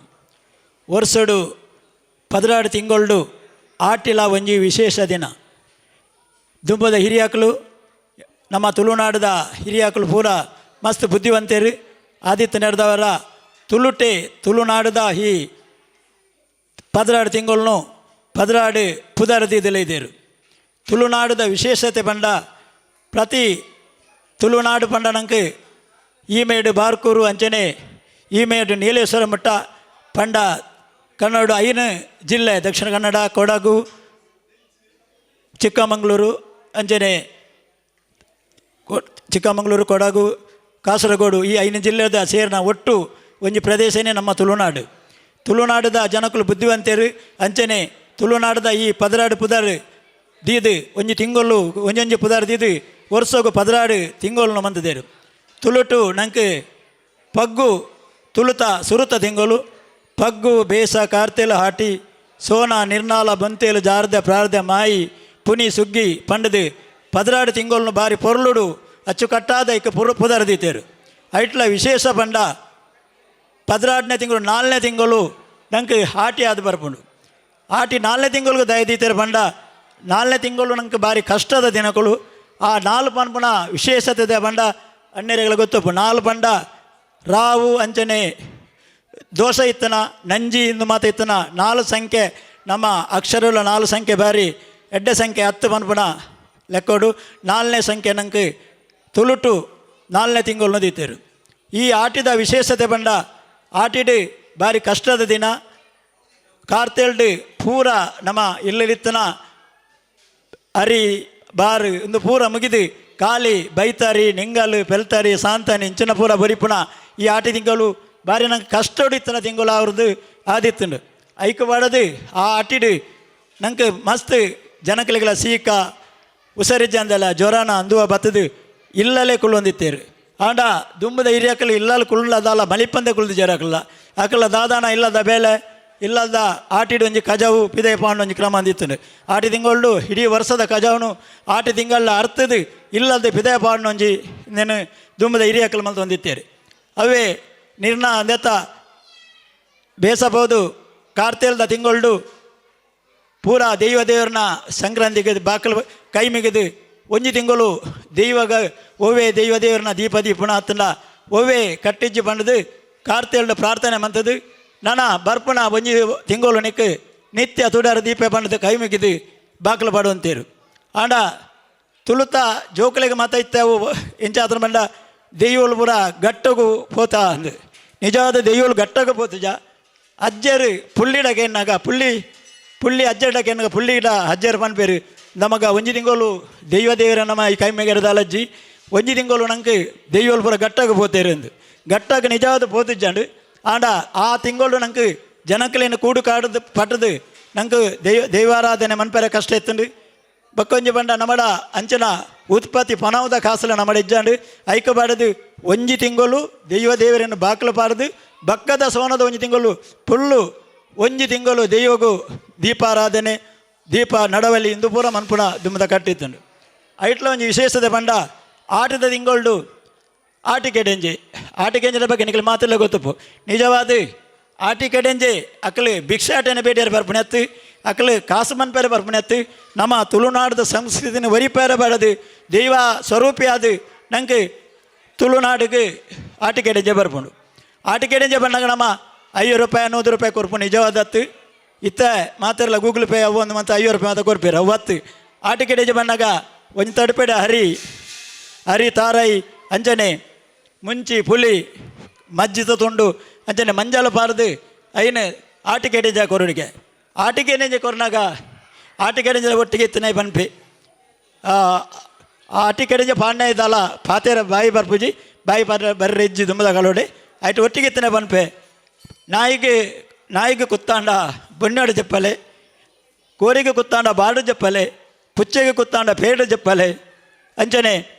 ವರ್ಷಡು 12 ತಿಂಗಳು ಆಟಿಲ ಒಂಜಿ ವಿಶೇಷ ದಿನ. ದುಂಬದ ಹಿರಿಯಾಕಲು, ನಮ್ಮ ತುಳುನಾಡದ ಹಿರಿಯಾಕಲು ಪೂರ ಮಸ್ತ್ ಬುದ್ಧಿವಂತರು. ಆದಿತ್ಯ ನಡೆದವರ ತುಳುಟೆ ತುಳುನಾಡದ ಈ 12 ತಿಂಗಳನ್ನು 12 ಪುದರ್ ಇದ್ದೇರು. ತುಳುನಾಡದ ವಿಶೇಷತೆ ಪಂಡ ಪ್ರತಿ ತುಳುನಾಡು ಪಂಡ ನಂಗೆ ಈ ಮೇಡು ಬಾರ್ಕೂರು ಅಂಚನೆ ಈ ಮೇಡು ನೀಲೇಶ್ವರ ಮಠ ಪಂಡ ಕನ್ನಡ ಐನು ಜಿಲ್ಲೆ, ದಕ್ಷಿಣ ಕನ್ನಡ, ಕೊಡಗು, ಚಿಕ್ಕಮಗಳೂರು ಅಂಚನೆ ಚಿಕ್ಕಮಗಳೂರು, ಕೊಡಗು, ಕಾಸರಗೋಡು ಈ ಐನು ಜಿಲ್ಲೆದ ಸೇರಿನ ಒಟ್ಟು ಒಂಜಿ ಪ್ರದೇಶನೇ ನಮ್ಮ ತುಳುನಾಡು. ತುಳುನಾಡದ ಜನಕುಲು ಬುದ್ಧಿವಂತರು. ಅಂಚನೆ ತುಳುನಾಡದ ಈ 12 ಪುದರ್ ದೀದು ಒಂಜಿ ತಿಂಗೊಳ್ಳು ಒಂಜೊಂಜಿ ಪುದರ್ ದೀದು ವರ್ಷಗು 12 ತಿಂಗೊಳ್ಳು ಮಂತದೇರು. ತುಳುಟು ನಂಗೆ ಪಗ್ಗು ತುಳುತ ಸುರುತ ತಿಂಗಳು. ಪಗ್ಗು, ಬೇಸ, ಕಾರ್ತೆಲು, ಹಾಟಿ, ಸೋನ, ನಿರ್ನಾಲ, ಬಂತೇಲು, ಜಾರ್ದ, ಪ್ರಾರ್ಧ, ಮಾಯಿ, ಪುನಿ, ಸುಗ್ಗಿ ಪಂಡದು 12 ತಿಂಗೊಳ್ನು ಬಾರಿ ಪೊರ್ಲುಡು ಅಚ್ಚುಕಟ್ಟಾದ ಇಕ್ಕ ಪುರ್ ಪುದರ್ ದೀತೇರು. ಐಟ್ಲ ವಿಶೇಷ ಪಂಡ 12ನೇ ತಿಂಗಳು ನಾಲ್ನೇ ತಿಂಗಳು ನಂಗೆ ಆಟಿ ಆದ ಬರ್ಪುಂಡು. ಆಟಿ ನಾಲ್ನೇ ತಿಂಗಳಿಗೆ ದಯದೀತೇರು ಪಂಡ ನಾಲ್ನೇ ತಿಂಗಳು ನಂಗೆ ಬಾರಿ ಕಷ್ಟದ ದಿನಗಳು. ಆ ನಾಲ್ ಪನ್ಪುನ ವಿಶೇಷತೆ ಇದೆ ಪಂಡ ಅಣ್ಣೆರೆಗಳ ಗೊತ್ತಪ್ಪು. ನಾಲ್ ಪಂಡ ರಾವು ಅಂಚನೆ ದೋಷ ಇತ್ತನ ನಂಜಿ ಇಂದು ಮಾತ ಇತ್ತನ. ನಾಲು ಸಂಖ್ಯೆ ನಮ್ಮ ಅಕ್ಷರಗಳ ನಾಲು ಸಂಖ್ಯೆ ಬಾರಿ ಎಡ್ಡೆ ಸಂಖ್ಯೆ. 10 ಪನ್ಪುನ ಲೆಕ್ಕೋಡು ನಾಲ್ನೇ ಸಂಖ್ಯೆ ನಂಗೆ ತುಳುಟು ನಾಲ್ನೇ ತಿಂಗಳು ದೀತೇರು. ಈ ಆಟಿದ ವಿಶೇಷತೆ ಪಂಡ ಆಟಿಡು ಬಾರಿ ಕಷ್ಟದ ದಿನ. ಕಾರ್ತೆಲ್ಡು ಪೂರ ನಮ್ಮ ಇಲ್ಲಲಿತ್ತನ ಅರಿ ಬಾರು ಇಂದು ಪೂರ ಮುಗಿದು ಕಾಲಿ ಬೈತಾರಿ, ನಿಂಗಲು, ಪೆಲ್ತಾರಿ, ಸಾಂತಾನಿ ಇಂಚಿನ ಪೂರ ಬರಿಪುಣ ಈ ಆಟಿ ತಿಂಗಳು ಬಾರಿ ನಂಗೆ ಕಷ್ಟೋಡು ಇತ್ತನ ತಿಂಗಳು ಅವ್ರದ್ದು ಆದಿತ್ತುಂಡು. ಐಕ್ ಬಾಡದು ಆ ಆಟಿಡು ನಂಗೆ ಮಸ್ತ್ ಜನಕಲಿಗಳ ಸೀಕ ಉಸರಿಜ್ಜಂದೆಲ್ಲ ಜ್ವರನ ಅಂದುವ ಬತ್ತದು ಇಲ್ಲಲೇ ಕುಳ್ಳೊಂದಿತ್ತೇರು. ಆಂಡ ದುಂಬದ ಹಿರಿಯಕಲು ಇಲ್ಲಲ್ಲಿ ಕುಳ್ಳದಾಲ ಮಲಿಪಂದೆ ಕುಳ್ದು ಜರಕಲ್ಲ ಅಕಲ ದಾದಾನ ಇಲ್ಲದ ಬೇಲೆ ಇಲ್ಲದ ಆಟಿಡು ಒಂಜಿ ಕಜವು ಪಿದೈ ಪಾಂಡು ಒಂಜಿ ಕ್ರಮ ಅಂದಿತ್ತುಂಡು. ಆಟಿ ತಿಂಗಳು ಇಡೀ ವರ್ಷದ ಕಜವನು ಆಟಿ ತಿಂಗಳ ಅರ್ಥದು ಇಲ್ಲದ ಪಿದಯ ಪಾಂಡು ಒಂಜಿ ನೆನು ದುಂಬದ ಹಿರಿಯಕಲು ಮಲ್ತು ಒಂದಿತ್ತೇರು. ಅವೇ ನಿರ್ಣ ಅಂದೆತ್ತ ಬೇಸಬಹುದು. ಕಾರ್ತೇಲ್ದ ತಿಂಗಳು ಪೂರ ದೈವ ದೇವ್ರನ್ನ ಸಂಕ್ರಾಂತಿಗೆ ಬಾಕಲು ಕೈ ಮಿಗಿದು ಒಂಜಿ ತಿಂಗಳು ದೈವಗ ಒವ್ವೆ ದೈವ ದೇವ್ರನ್ನ ದೀಪ ದೀಪುಣ ಆತಂಡ ಒವ್ವೆ ಕಟ್ಟಿಜ್ಜಿ ಪಂಡದು ಕಾರ್ತೇಲ್ಡ ಪ್ರಾರ್ಥನೆ ಮಂತದು ನನ ಬರ್ಪುಣ ಒಂಜಿ ತಿಂಗಳು ನಿಕ್ ನಿತ್ಯ ತುಡಾರ ದೀಪ ಪಂಡದು ಕೈ ಮುಗಿದು ಬಾಕಲು ಪಾಡುವಂತೇರು. ಆಂಡ ತುಳುತ ಜೋಕುಲೆಗ್ ಮಾತ ಇತ್ತವು ಎಂಚಾತ್ರ ಬಂಡ ದೆಯ್ಯೋಳು ಪೂರ ಗಟ್ಟಗು ಪೋತ ಅಂದು. ನಿಜವಾದ ದೆಯ್ಯೋಳು ಗಟ್ಟಗು ಪೋತುಜ. ಅಜ್ಜರು ಪುಳ್ಳಿಡಗೆ ಎನ್ನಾಗ ಪುಳ್ಳಿ ಪುಳ್ಳಿ ಅಜ್ಜಡಕ್ಕೆ ಎನ್ನಾಗ ಪುಳ್ಳಿಡ ಅಜ್ಜರು ಪನ್ಪೇರು ನಮಗ ಒಂಜಿ ತಿಂಗಳು ದೈವ ದೇವರ ನಮ್ಮ ಈ ಕೈ ಮೇಗೆರದಾಲಜ್ಜಿ ಒಂಜಿ ತಿಂಗಳು ನಂಗೆ ದೆಯ್ಯೋಳು ಪೂರ ಗಟ್ಟಾಗ ಪೋತೇರು ಅಂದು. ಗಟ್ಟಾಗ ನಿಜವಾದ ಪೋತಿಜ್ಜಾಂಡು. ಆಂಡ ಆ ತಿಂಗಳು ನಂಗೆ ಜನಕ್ಲೇನು ಕೂಡು ಕಾಡದು ಪಟ್ಟದು ನಂಗೆ ದೈವ ದೈವಾರಾಧನೆ ಮನ್ಪೆರೆ ಕಷ್ಟ ಇತ್ತುಂಡು. ಬಕ್ಕೊಂಜಿ ಬಂಡ ನಮಡ ಅಂಚನ ಉತ್ಪತ್ತಿ ಪಣವದ ಕಾಸಲ ನಮಡ ಇಜ್ಜಾಂಡು. ಐಕ ಬಾಡದು ಒಂಜಿ ತಿಂಗಳು ದೈವ ದೇವರನ್ನು ಬಾಕಲು ಪಾರದು ಬಕ್ಕದ ಸೋನದ ಒಂಜಿ ತಿಂಗಳು ಪುಲ್ಲು ಒಂಜಿ ತಿಂಗಳು ದೈವಗು ದೀಪಾರಾಧನೆ ದೀಪ ನಡವಲಿ ಇಂದು ಪೂರ ಮನ್ಪುಣ ದುಮ್ಮದ ಕಟ್ಟಿತ್ತುಂಡು. ಐಟ್ಲ ಒಂಜಿ ವಿಶೇಷತೆ ಪಂಡ ಆಟದ ತಿಂಗಳು ಆಟಿಕೆಡೆಂಜೆ. ಆಟಿಕೆಂಜದ ಬಗ್ಗೆ ನಿಕಲು ಮಾತೆಲ್ಲ ಗೊತ್ತಪ್ಪು. ನಿಜವಾದ ಆಟಿಕೆಡೆಂಜೆ ಅಕ್ಕಲು ಭಿಕ್ಷಾಟನೆ ಬೇಟಿಯರ್ ಬರ್ಪುಣೆತ್ತು. ಅಕಲು ಕಾಸು ಮನ್ಪೇರೆ ಬರ್ಪುನೆತ್ತು ನಮ್ಮ ತುಳುನಾಡದ ಸಂಸ್ಕೃತಿನ ಒರಿಪೇರೆ ಬೇಡದು ದೈವ ಸ್ವರೂಪಿಯಾದ ನಂಗೆ ತುಳುನಾಡಿಗೆ ಆಟಿಕೆಡೆಂಜೆ ಬರ್ಪುಂಡು. ಆಟಿಕೆಡೆಂಜೆ ಬಂದಾಗ ನಮ್ಮ 50 ರೂಪಾಯಿ 100 ರೂಪಾಯಿ ಕೊರ್ಪು ನಿಜವಾದತ್ತು. ಇತ್ತ ಮಾತಿರಲ್ಲ ಗೂಗಲ್ ಪೇ ಅವು ಒಂದು ಮತ್ತು 50 ರೂಪಾಯಿ ಮಾತ್ರ ಕೊರ್ಪೇರು ಅವತ್ತು. ಆಟಿಕೆಡೆಂಜೆ ಬಂದಾಗ ಒಂಜಿ ತಡುಪೆಡೆ ಹರಿ ಹರಿ ತಾರೈ ಅಂಚನೆ ಮುಂಚಿ ಪುಲಿ ಮಜ್ಜಿತ ತುಂಡು ಅಂಚನೆ ಮಂಜಾಲ ಪಾರ್ದು ಐನು ಆಟಿಕೆಡೆಂಜ ಕೊರುಡಿಗೆ. ಆಟಿಕೆಡೆಂಜೆ ಕೊರ್ನಾಗ ಆಟಿಕೆಡೆಂಜ ಒಟ್ಟಿಗೆ ಇತ್ತನೇ ಪನ್ಪಿ ಆಟಿಕೆಡೆಂಜ ಪಾಂಡೆ ಇದ್ದಲ್ಲ ಪಾತೇರ ಬಾಯಿ ಬರ್ಪುಜಿ ಬಾಯಿ ಪರ್ ಬರ್ರೆ ಇಜ್ಜಿ ದುಂಬದ ಕಲೋಡೆ ಆಯ್ತು ಒಟ್ಟಿಗೆ ಇತ್ತನೇ ಪನ್ಪೆ. ನಾಯಿಗೆ ನಾಯಿಗೆ ಕುತ್ತಾಂಡ ಬೊಣ್ಣಾಡು ಜಪ್ಪಲೆ, ಕೋರಿಗೆ ಕುತ್ತಾಂಡ ಬಾಡು ಜಪ್ಪಲೆ, ಪುಚ್ಚೆಗೆ ಕುತ್ತಾಂಡ ಪೇಡು ಜಪ್ಪಲೆ, ಅಂಚನೆ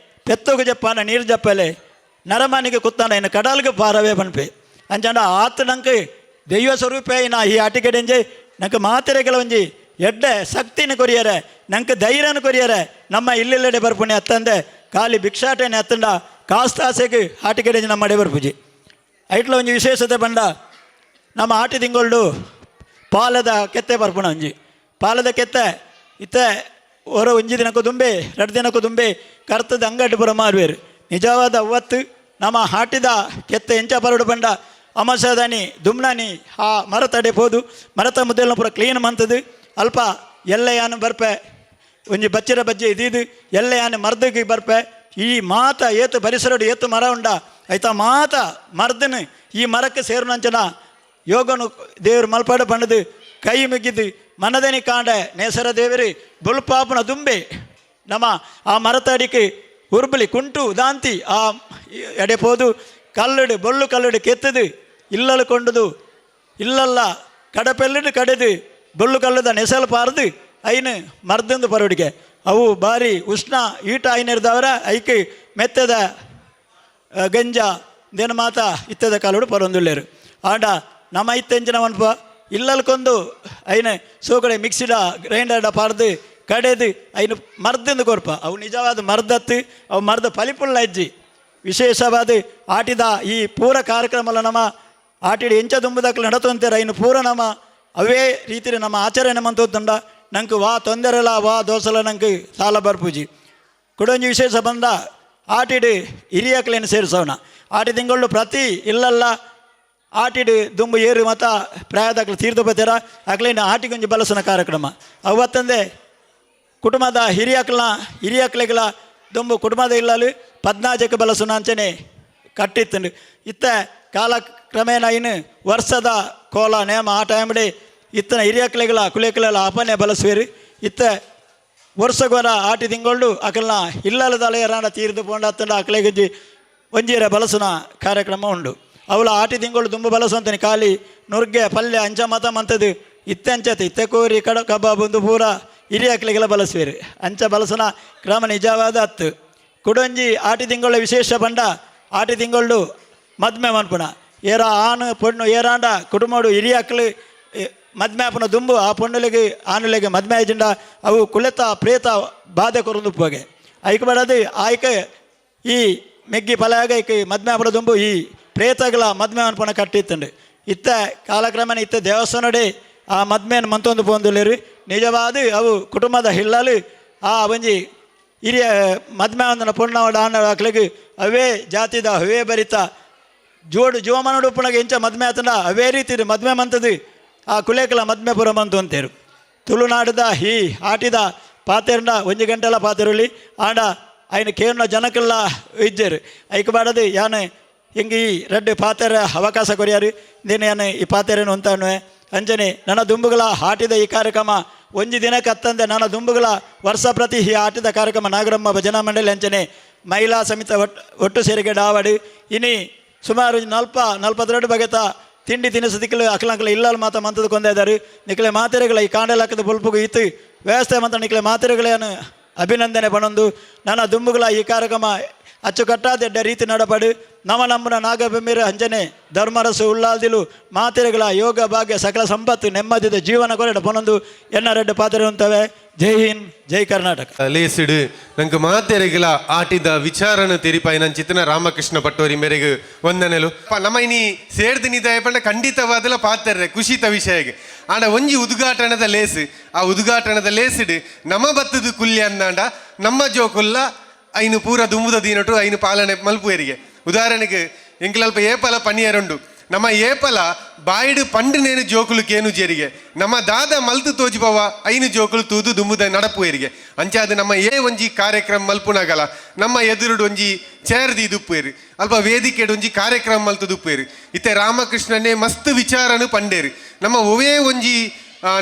ಪೆತ್ತೊಗು ಜಪ್ಪಾನ ನೀರು ಜಪ್ಪಲೆ, ನರಮಾನಿಗೆ ಕುತ್ತಾಂಡ ಇನ್ನು ಕಡಲ್ಗೆ ಪಾರವೇ ಪನ್ಪೆ. ಅಂಚಂಡ ಆತ ನಂಗೆ ದೈವ ಸ್ವರೂಪ ನಾ ಈ ಆಟಿಕೆಡೆಂಜೆ ನಂಗೆ ಮಾತೆರೆಗಳ ಒಂಜಿ ಎಡ್ಡೆ ಶಕ್ತಿನ ಕೊರಿಯರೆ, ನಂಗೆ ಧೈರ್ಯನ ಕೊರಿಯರೆ. ನಮ್ಮ ಇಲ್ಲೆಲ್ಲೆಡೆ ಬರ್ಪುಣೆ ಅತ್ತಂದೆ ಖಾಲಿ ಭಿಕ್ಷಾಟನೆ ಅತ್ತಂಡ ಕಾಸ್ತಾಸೆಗೆ ಆಟಿಕೆಡೆಂಜೆ ನಮ್ಮ ಅಡೆ ಬರ್ಪುಜಿ. ಐಟ್ಲ ಒಂಜಿ ವಿಶೇಷತೆ ಬಂಡ ನಮ್ಮ ಆಟಿ ತಿಂಗಳು ಪಾಲದ ಕೆತ್ತೆ ಬರ್ಪುಣ ಒಂಜಿ ಪಾಲದ ಕೆತ್ತೆ ಇತ್ತೆ ಹೊರ ಒಂಜಿ ದಿನಕ್ಕೂ ದುಂಬೆ 2 ದಿನಕ್ಕೂ ದುಂಬೆ ಕರ್ತದ ಅಂಗಡಿ ಪುರ ಮಾರುವೇರು. ನಿಜವಾದ ಅವತ್ತು ನಮ್ಮ ಹಾಟಿದ ಕೆತ್ತೆ ಎಂಚ ಪರಡು ಬಂಡ ಅಮಸದಾನಿ ದುಮ್ನಾನಿ ಆ ಮರ ತಡೆ ಪೋದು ಮರತ ಮುದ್ದೆಲ್ಲ ಪೂರ ಕ್ಲೀನ್ ಮಂತದು ಅಲ್ಪ ಎಲ್ಲೆಯಾನು ಬರ್ಪೆ ಒಂಜಿ ಬಚ್ಚಿರ ಬಜ್ಜೆ ಇದಿದು ಎಲ್ಲೆಯಾನು ಮರ್ದಗೆ ಬರ್ಪೆ. ಈ ಮಾತ ಏತು ಪರಿಸರಡು ಏತು ಮರ ಉಂಡ ಆಯ್ತಾ ಮಾತ ಮರ್ದನು ಈ ಮರಕ್ಕೆ ಸೇರುನಂಚನ ಯೋಗನು ದೇವರು ಮಲ್ಪಾಡ ಪಂಡದು ಕೈ ಮುಗಿದು ಮನದನಿ ಕಾಂಡೆ ನೇಸರ ದೇವರು ಬುಲ್ಪಾಪನ ದುಂಬೆ ನಮ್ಮ ಆ ಮರತಡಿಕೆ ಉರ್ಬಲಿ ಕುಂಟು ದಾಂತಿ ಆ ಎಡೆ ಪೋದು ಕಲ್ಲಡು ಬೊಳ್ಳು ಕಲ್ಲಡು ಕೆತ್ತದು ಇಲ್ಲಲು ಕೊಂಡುದು ಇಲ್ಲಲ್ಲ ಕಡಪೆಲ್ಲಡು ಕಡೆದು ಬೊಳ್ಳು ಕಲ್ಲದ ನೆಸಲು ಪಾರ್ದು ಐನು ಮರ್ದಂದು ಪರವಡಿಗೆ. ಅವು ಭಾರಿ ಉಷ್ಣ ಈಟ ಐನಿರ್ದವರ ಐಕೆ ಮೆತ್ತದ ಗಂಜ ದೇನ ಮಾತ ಇತ್ತದ ಕಾಲೋಡು ಪರೊಂದುಳ್ಳೇರು. ಆಂಡ ನಮ್ಮ ಇತ್ತೆಂಚಿನ ಮನ್ಪ ಇಲ್ಲಲ್ಕೊಂದು ಐನ ಸೋಕಡೆ ಮಿಕ್ಸಿಡ ಗ್ರೈಂಡರ್ಡ ಪಾರ್ದು ಕಡೆದು ಐನು ಮರ್ದಂದು ಕೊರ್ಪ. ಅವು ನಿಜವಾದ ಮರ್ದತ್ತು ಅವು ಮರ್ದ ಪಲಿಪುಲ್ಲ ಅಜ್ಜಿ. ವಿಶೇಷವಾದ ಆಟಿದ ಈ ಪೂರ ಕಾರ್ಯಕ್ರಮ ನಮ್ಮ ಆಟಿಡ ಎಂಚ ದುಂಬುದಕ್ಕಲು ನಡತಂತಾರೆ ಐನು ಪೂರ ನಮ್ಮ ಅವೇ ರೀತಿ ನಮ್ಮ ಆಚರಣೆ ಮಂತೋದ್ದಂಡ ನಂಗೆ ವಾ ತೊಂದರೆಲ ವಾ ದೋಸಲ ನಂಗೆ ಸಾಲ ಬರ್ಪೂಜಿ. ಕುಡೊಂಜಿ ವಿಶೇಷ ಬಂದ ಆಟಿಡು ಹಿರಿಯಕ್ಲೇನು ಸೇರಿಸೋಣ. ಆಟಿ ತಿಂಗಳು ಪ್ರತಿ ಇಲ್ಲಲ್ಲ ಆಟಿಡು ದುಂಬು ಏರು ಮತ ಪ್ರಾಯದಾಕ್ಲು ತೀರ್ಥ ಬತ್ತೀರ ಅಕ್ಲೇನು ಆಟಿಗೊಂಜಿ ಬಲಸನ ಕಾರ್ಯಕ್ರಮ. ಅವತ್ತಂದೆ ಕುಟುಂಬದ ಹಿರಿಯಕ್ಲ ಹಿರಿಯಕ್ಲೆಗಳ ದುಂಬು ಕುಟುಂಬದ ಇಲ್ಲಲು ಪದ್ನಾಜಕ್ಕೆ ಬಲಸುನ ಅಂಚನೆ ಕಟ್ಟಿತ್ತಂಡು. ಇತ್ತ ಕಾಲ ಕ್ರಮೇಣ ಇನ್ನು ವರ್ಷದ ಕೋಲ ನೇಮ ಆ ಟೈಮ್ಡೆ ಇತ್ತನ ಹಿರಿಯಕ್ಲೆಗಳ ಕುಲೇಕ್ಲೆಲ್ಲ ಅಪನೆ ಬಲಸುವೇರು. ಇತ್ತ ವರ್ಷಗೊರ ಆಟಿ ತಿಂಗಳು ಅಕಲ್ನ ಇಲ್ಲಲದಲೆಯರಾಣ ತೀರ್ದು ಪೋಂಡ ಅತ್ತಂಡ ಅಕ್ಲೆಗಂಜಿ ಒಂಜೀರ ಬಲಸುನ ಕಾರ್ಯಕ್ರಮ ಉಂಡು. ಅವಳ ಆಟಿ ತಿಂಗಳು ದುಂಬು ಬಲಸು ಅಂತಾನೆ ಖಾಲಿ ನುರ್ಗೆ ಪಲ್ಯ ಅಂಚ ಮತ ಮಂತದ್ದು ಇತ್ತೆ ಅಂಚತೆ ಇತ್ತೆ ಕೋರಿ ಕಡ ಕಬಾಬ್ ಒಂದು ಪೂರ ಹಿರಿಯಕ್ಲಿಗೆಲ್ಲ ಬಲಸುವೇರು. ಅಂಚ ಬಲಸುನ ಕ್ರಮ ನಿಜವಾದ ಹತ್ತು. ಕುಡೊಂಜಿ ಆಟಿ ತಿಂಗಳ ವಿಶೇಷ ಬಂಡ ಆಟಿ ತಿಂಗಳು ಮದ್ಮೆ ಮನ್ಪುಣ ಏರ ಆನು ಪೊಣ್ಣು ಏರಾಂಡ ಕುಟುಂಬಡು ಹಿರಿಯಕ್ಲು ಮದ್ಮೆ ಆಪುನ ದುಂಬು ಆ ಪೊಣ್ಣುಲೆಗೆ ಆನುಲೆಗೆ ಮದ್ಮೆ ಆಯ್ಜಿಂಡ ಅವು ಕುಲೆತ ಪ್ರೇತ ಬಾಧೆ ಕೊರೊಂದು ಪೋಗೆ ಐಕ್ ಬಡದು ಆಯ್ಕೆ ಈ ಮೆಗ್ಗಿ ಪಲಾಗ ಐಕ್ ಮದ್ಮೆ ಆಪುನ ದುಂಬು ಈ ಪ್ರೇತಗಳ ಮದ್ಮೆ ಅನ್ಪುಣ ಕಟ್ಟಿತ್ತಂಡು. ಇತ್ತ ಕಾಲಕ್ರಮೇಣ ಇತ್ತ ದೇವಸ್ಥಾನಡೆ ಆ ಮದ್ಮೆಯನ್ನು ಮಂತೊಂದು ಪೋಂದುಲ್ಲೆರು. ನಿಜವಾದ ಅವು ಕುಟುಂಬದ ಹಿಲ್ಲಲು ಆ ಒಂಜಿ ಹಿರಿಯ ಮದ್ಮೆ ಒಂದನ ಪೊಣ್ಣವಡ ಆಣ್ಣವಡ ಅವೇ ಜಾತಿದ ಅವೇ ಬರಿತ ಜೋಡು ಜೀವಮಾನಡು ಉಪ್ಪುನಗ ಎಂಚ ಮದ್ಮೆ ಆತಂಡ ಅವೇ ರೀತಿ ಮದ್ಮೆ ಮಂತದು ಆ ಕುಲೇಕಲ ಮದ್ಮೆ ಪುರ ಮಂತು ಅಂತೇರು. ತುಳುನಾಡದ ಈ ಆಟಿದ ಪಾತೆರಂಡ ಒಂಜಿ ಗಂಟೆಲ ಪಾತೆರುಳಿ ಆಂಡ ಐನ ಕೇವಲ ಜನಕ್ಕೆಲ್ಲ ಇಜ್ಜೇರು ಐಕ್ ಬಾಡದು ಯಾನೆ ಹಿಂಗೆ ಈ ರಡ್ಡು ಪಾತೆರ ಅವಕಾಶ ಕೊರಿಯಾರು ದೇನು ಯಾನೆ ಈ ಪಾತೆರೇನು ಅಂತಾನುವೆ. ಅಂಚನೆ ನನ್ನ ದುಂಬುಗಳ ಆಟಿದ ಈ ಕಾರ್ಯಕ್ರಮ ಒಂಜಿ ದಿನಕ್ಕೆ ಅತ್ತಂದೆ ನನ್ನ ದುಂಬುಗಳ ವರ್ಷ ಪ್ರತಿ ಈ ಆಟಿದ ಕಾರ್ಯಕ್ರಮ ನಾಗರಮ್ಮ ಭಜನಾ ಮಂಡಳಿ ಅಂಚನೆ ಮಹಿಳಾ ಸಮಿತ ಒಟ್ಟು ಸೇರಿಗೆ ಡಾವಡಿ ಇನಿ ಸುಮಾರು 42 ಬಗೆತ ತಿಂಡಿ ತಿನಿಸು ದಿಕ್ಕಲು ಅಕ್ಲಂಕಲ ಇಲ್ಲಲ್ ಮಾತ ಮಂತದ ಕೊಂದ ಇದ್ದಾರೆ. ನಿಕ್ಲೆ ಮಾತೆರೆಗಳ ಈ ಕಾಂಡಲಾಕದ ಬೊಲ್ಪುಗು ಇತ್ತು ವ್ಯವಸ್ಥೆ ಮಂತ ನಿಕ್ಲೆ ಮಾತೆರೆಗಳೇನು ಅಭಿನಂದನೆ ಪಣೊಂದು ನನ್ನ ದುಂಬುಗಳ ಈ ಕಾರ್ಯಕ್ರಮ ಅಚ್ಚುಕಟ್ಟಾದ ಎಡ್ಡೆ ರೀತಿ ನಡಪಡು. ನಮ ನಂಬುನ ನಾಗಬೆಮ್ಮಿರು ಅಂಜನೆ ಧರ್ಮರಸು ಉಳ್ಳಾಲ್ದಿಲು ಮಾತೆರೆಗಳ ಯೋಗ ಭಾಗ್ಯ ಸಕಲ ಸಂಪತ್ತು ನೆಮ್ಮದಿದ ಜೀವನ ಕೊರಡ ಪೊನೊಂದು ಎನ್ನ ರೆಡ್ಡ ಪಾತ್ರೆ ಉಂತವೆ. ಜೈ ಹಿಂದ್, ಜೈ ಕರ್ನಾಟಕ. ಲೇಸಿಡು ನಂಗೆ ಮಾತೆರೆಗಳ ಆಟಿದ ವಿಚಾರನ ತೆರಿಪಾಯಿ ನಂಚಿತನ ರಾಮಕೃಷ್ಣ ಪಟ್ಟೋರಿ ಮೇರೆಗೆ ವಂದನೆಲು. ನಮ್ಮ ಇನಿ ಸೇರ್ದು ನಿದಾಯ ಪಂಡ ಖಂಡಿತವಾದಲ ಪಾತೆರ್ರೆ ಖುಷಿತ ವಿಷಯಗೆ. ಆಂಡ ಒಂಜಿ ಉದ್ಘಾಟನದ ಲೇಸು, ಆ ಉದ್ಘಾಟನದ ಲೇಸಿಡು ನಮ್ಮ ಬತ್ತದ ಕುಲ್ಯ ಅಂದಾಂಡ ನಮ್ಮ ಜೋಕುಲ್ಲ ಐನು ಪೂರ ದುಂಬುದ ದೀನಟು ಐನು ಪಾಲನೆ ಮಲ್ಪುವರಿಗೆ. ಉದಾಹರಣೆಗೆ ಎಂಕಲಲ್ಪ ಏಪಲ ಪನಿಯರುಂಡು, ನಮ್ಮ ಏಪಲ ಬಾಯಿಡು ಪಂಡಿನೇನು ಜೋಕುಲು ಕೇನು ಜೇರಿಗೆ, ನಮ್ಮ ದಾದ ಮಲ್ತು ತೋಜಿಪವ ಐನು ಜೋಕುಲು ತೂದು ದುಂಬುದ ನಡಪುವೇರಿಗೆ. ಅಂಚಾದ ನಮ್ಮ ಏ ಒಂಜಿ ಕಾರ್ಯಕ್ರಮ ಮಲ್ಪುನಗಲ ನಮ್ಮ ಎದುರುಡು ಒಂಜಿ ಚೇರ್ ದೀದುಪ್ಪೇರು, ಅಲ್ಪ ವೇದಿಕೆಡು ಒಂಜಿ ಕಾರ್ಯಕ್ರಮ ಮಲ್ತು ದುಪ್ಪೇರು. ಇತ್ತೆ ರಾಮಕೃಷ್ಣನೇ ಮಸ್ತ್ ವಿಚಾರನು ಪಂಡೇರು. ನಮ್ಮ ಒವೇ ಒಂಜಿ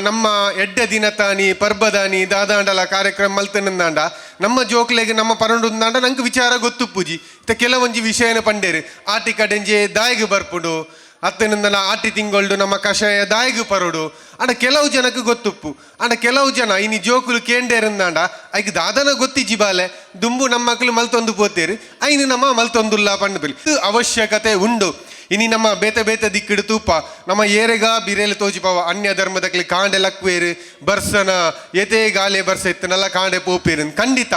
ನಮ್ಮ ಎಡ್ಡೆ ದಿನತಾನಿ ಪರ್ಬದಾನಿ ದಾದಾಂಡಲ ಕಾರ್ಯಕ್ರಮ ಮಲ್ತನಂದಾಂಡ ನಮ್ಮ ಜೋಕ್ಲೆಗ್ ನಮ್ಮ ಪರಂಡುಂದಾಂಡ ನಂಗೆ ವಿಚಾರ ಗೊತ್ತುಪ್ಪುಜಿ. ಇತ್ತೆ ಕೆಲವೊಂಜಿ ವಿಷಯನ ಪಂಡೇರು, ಆಟಿ ಕಡೆಂಜೆ ದಾಯಿಗೆ ಬರ್ಪುಂಡು ಅತ್ತನಿಂದಲ ಆಟಿ ತಿಂಗೊಳ್ಡು ನಮ್ಮ ಕಷಾಯ ದಾಯಿಗೆ ಪರೋಡು. ಅಂಡ ಕೆಲವು ಜನಕ್ಕೆ ಗೊತ್ತುಪ್ಪು, ಅಂಡ ಕೆಲವು ಜನ ಇನಿ ಜೋಕುಲು ಕೇಂಡೇರಂದಾಂಡ ಐಕ್ ದಾದನ ಗೊತ್ತಿಜ್ಜಿ ಬಾಲೆ ದುಂಬು ನಮ್ಮ ಮಕ್ಕಳು ಮಲ್ತೊಂದು ಪೋತೇರು ಐನು ನಮ್ಮ ಮಲ್ತೊಂದುಲ್ಲ ಪಂಡು ಬಿಲ್ ಅವಶ್ಯಕತೆ ಉಂಡು. ಇನಿ ನಮ್ಮ ಬೇತೆ ಬೇತೆ ದಿಕ್ಕಿಡು ತೂಪ ನಮ್ಮ ಏರೆಗ ಬಿರೇಲು ತೋಜಿಪವ ಅನ್ಯ ಧರ್ಮದಕ್ಲಿ ಕಾಂಡೆ ಲಕ್ವೇರು ಬರ್ಸನ ಏತೇ ಗಾಲೆ ಬರ್ಸ ಇತ್ತನಲ್ಲ ಕಾಂಡೆ ಪೋಪೇರು ಖಂಡಿತ.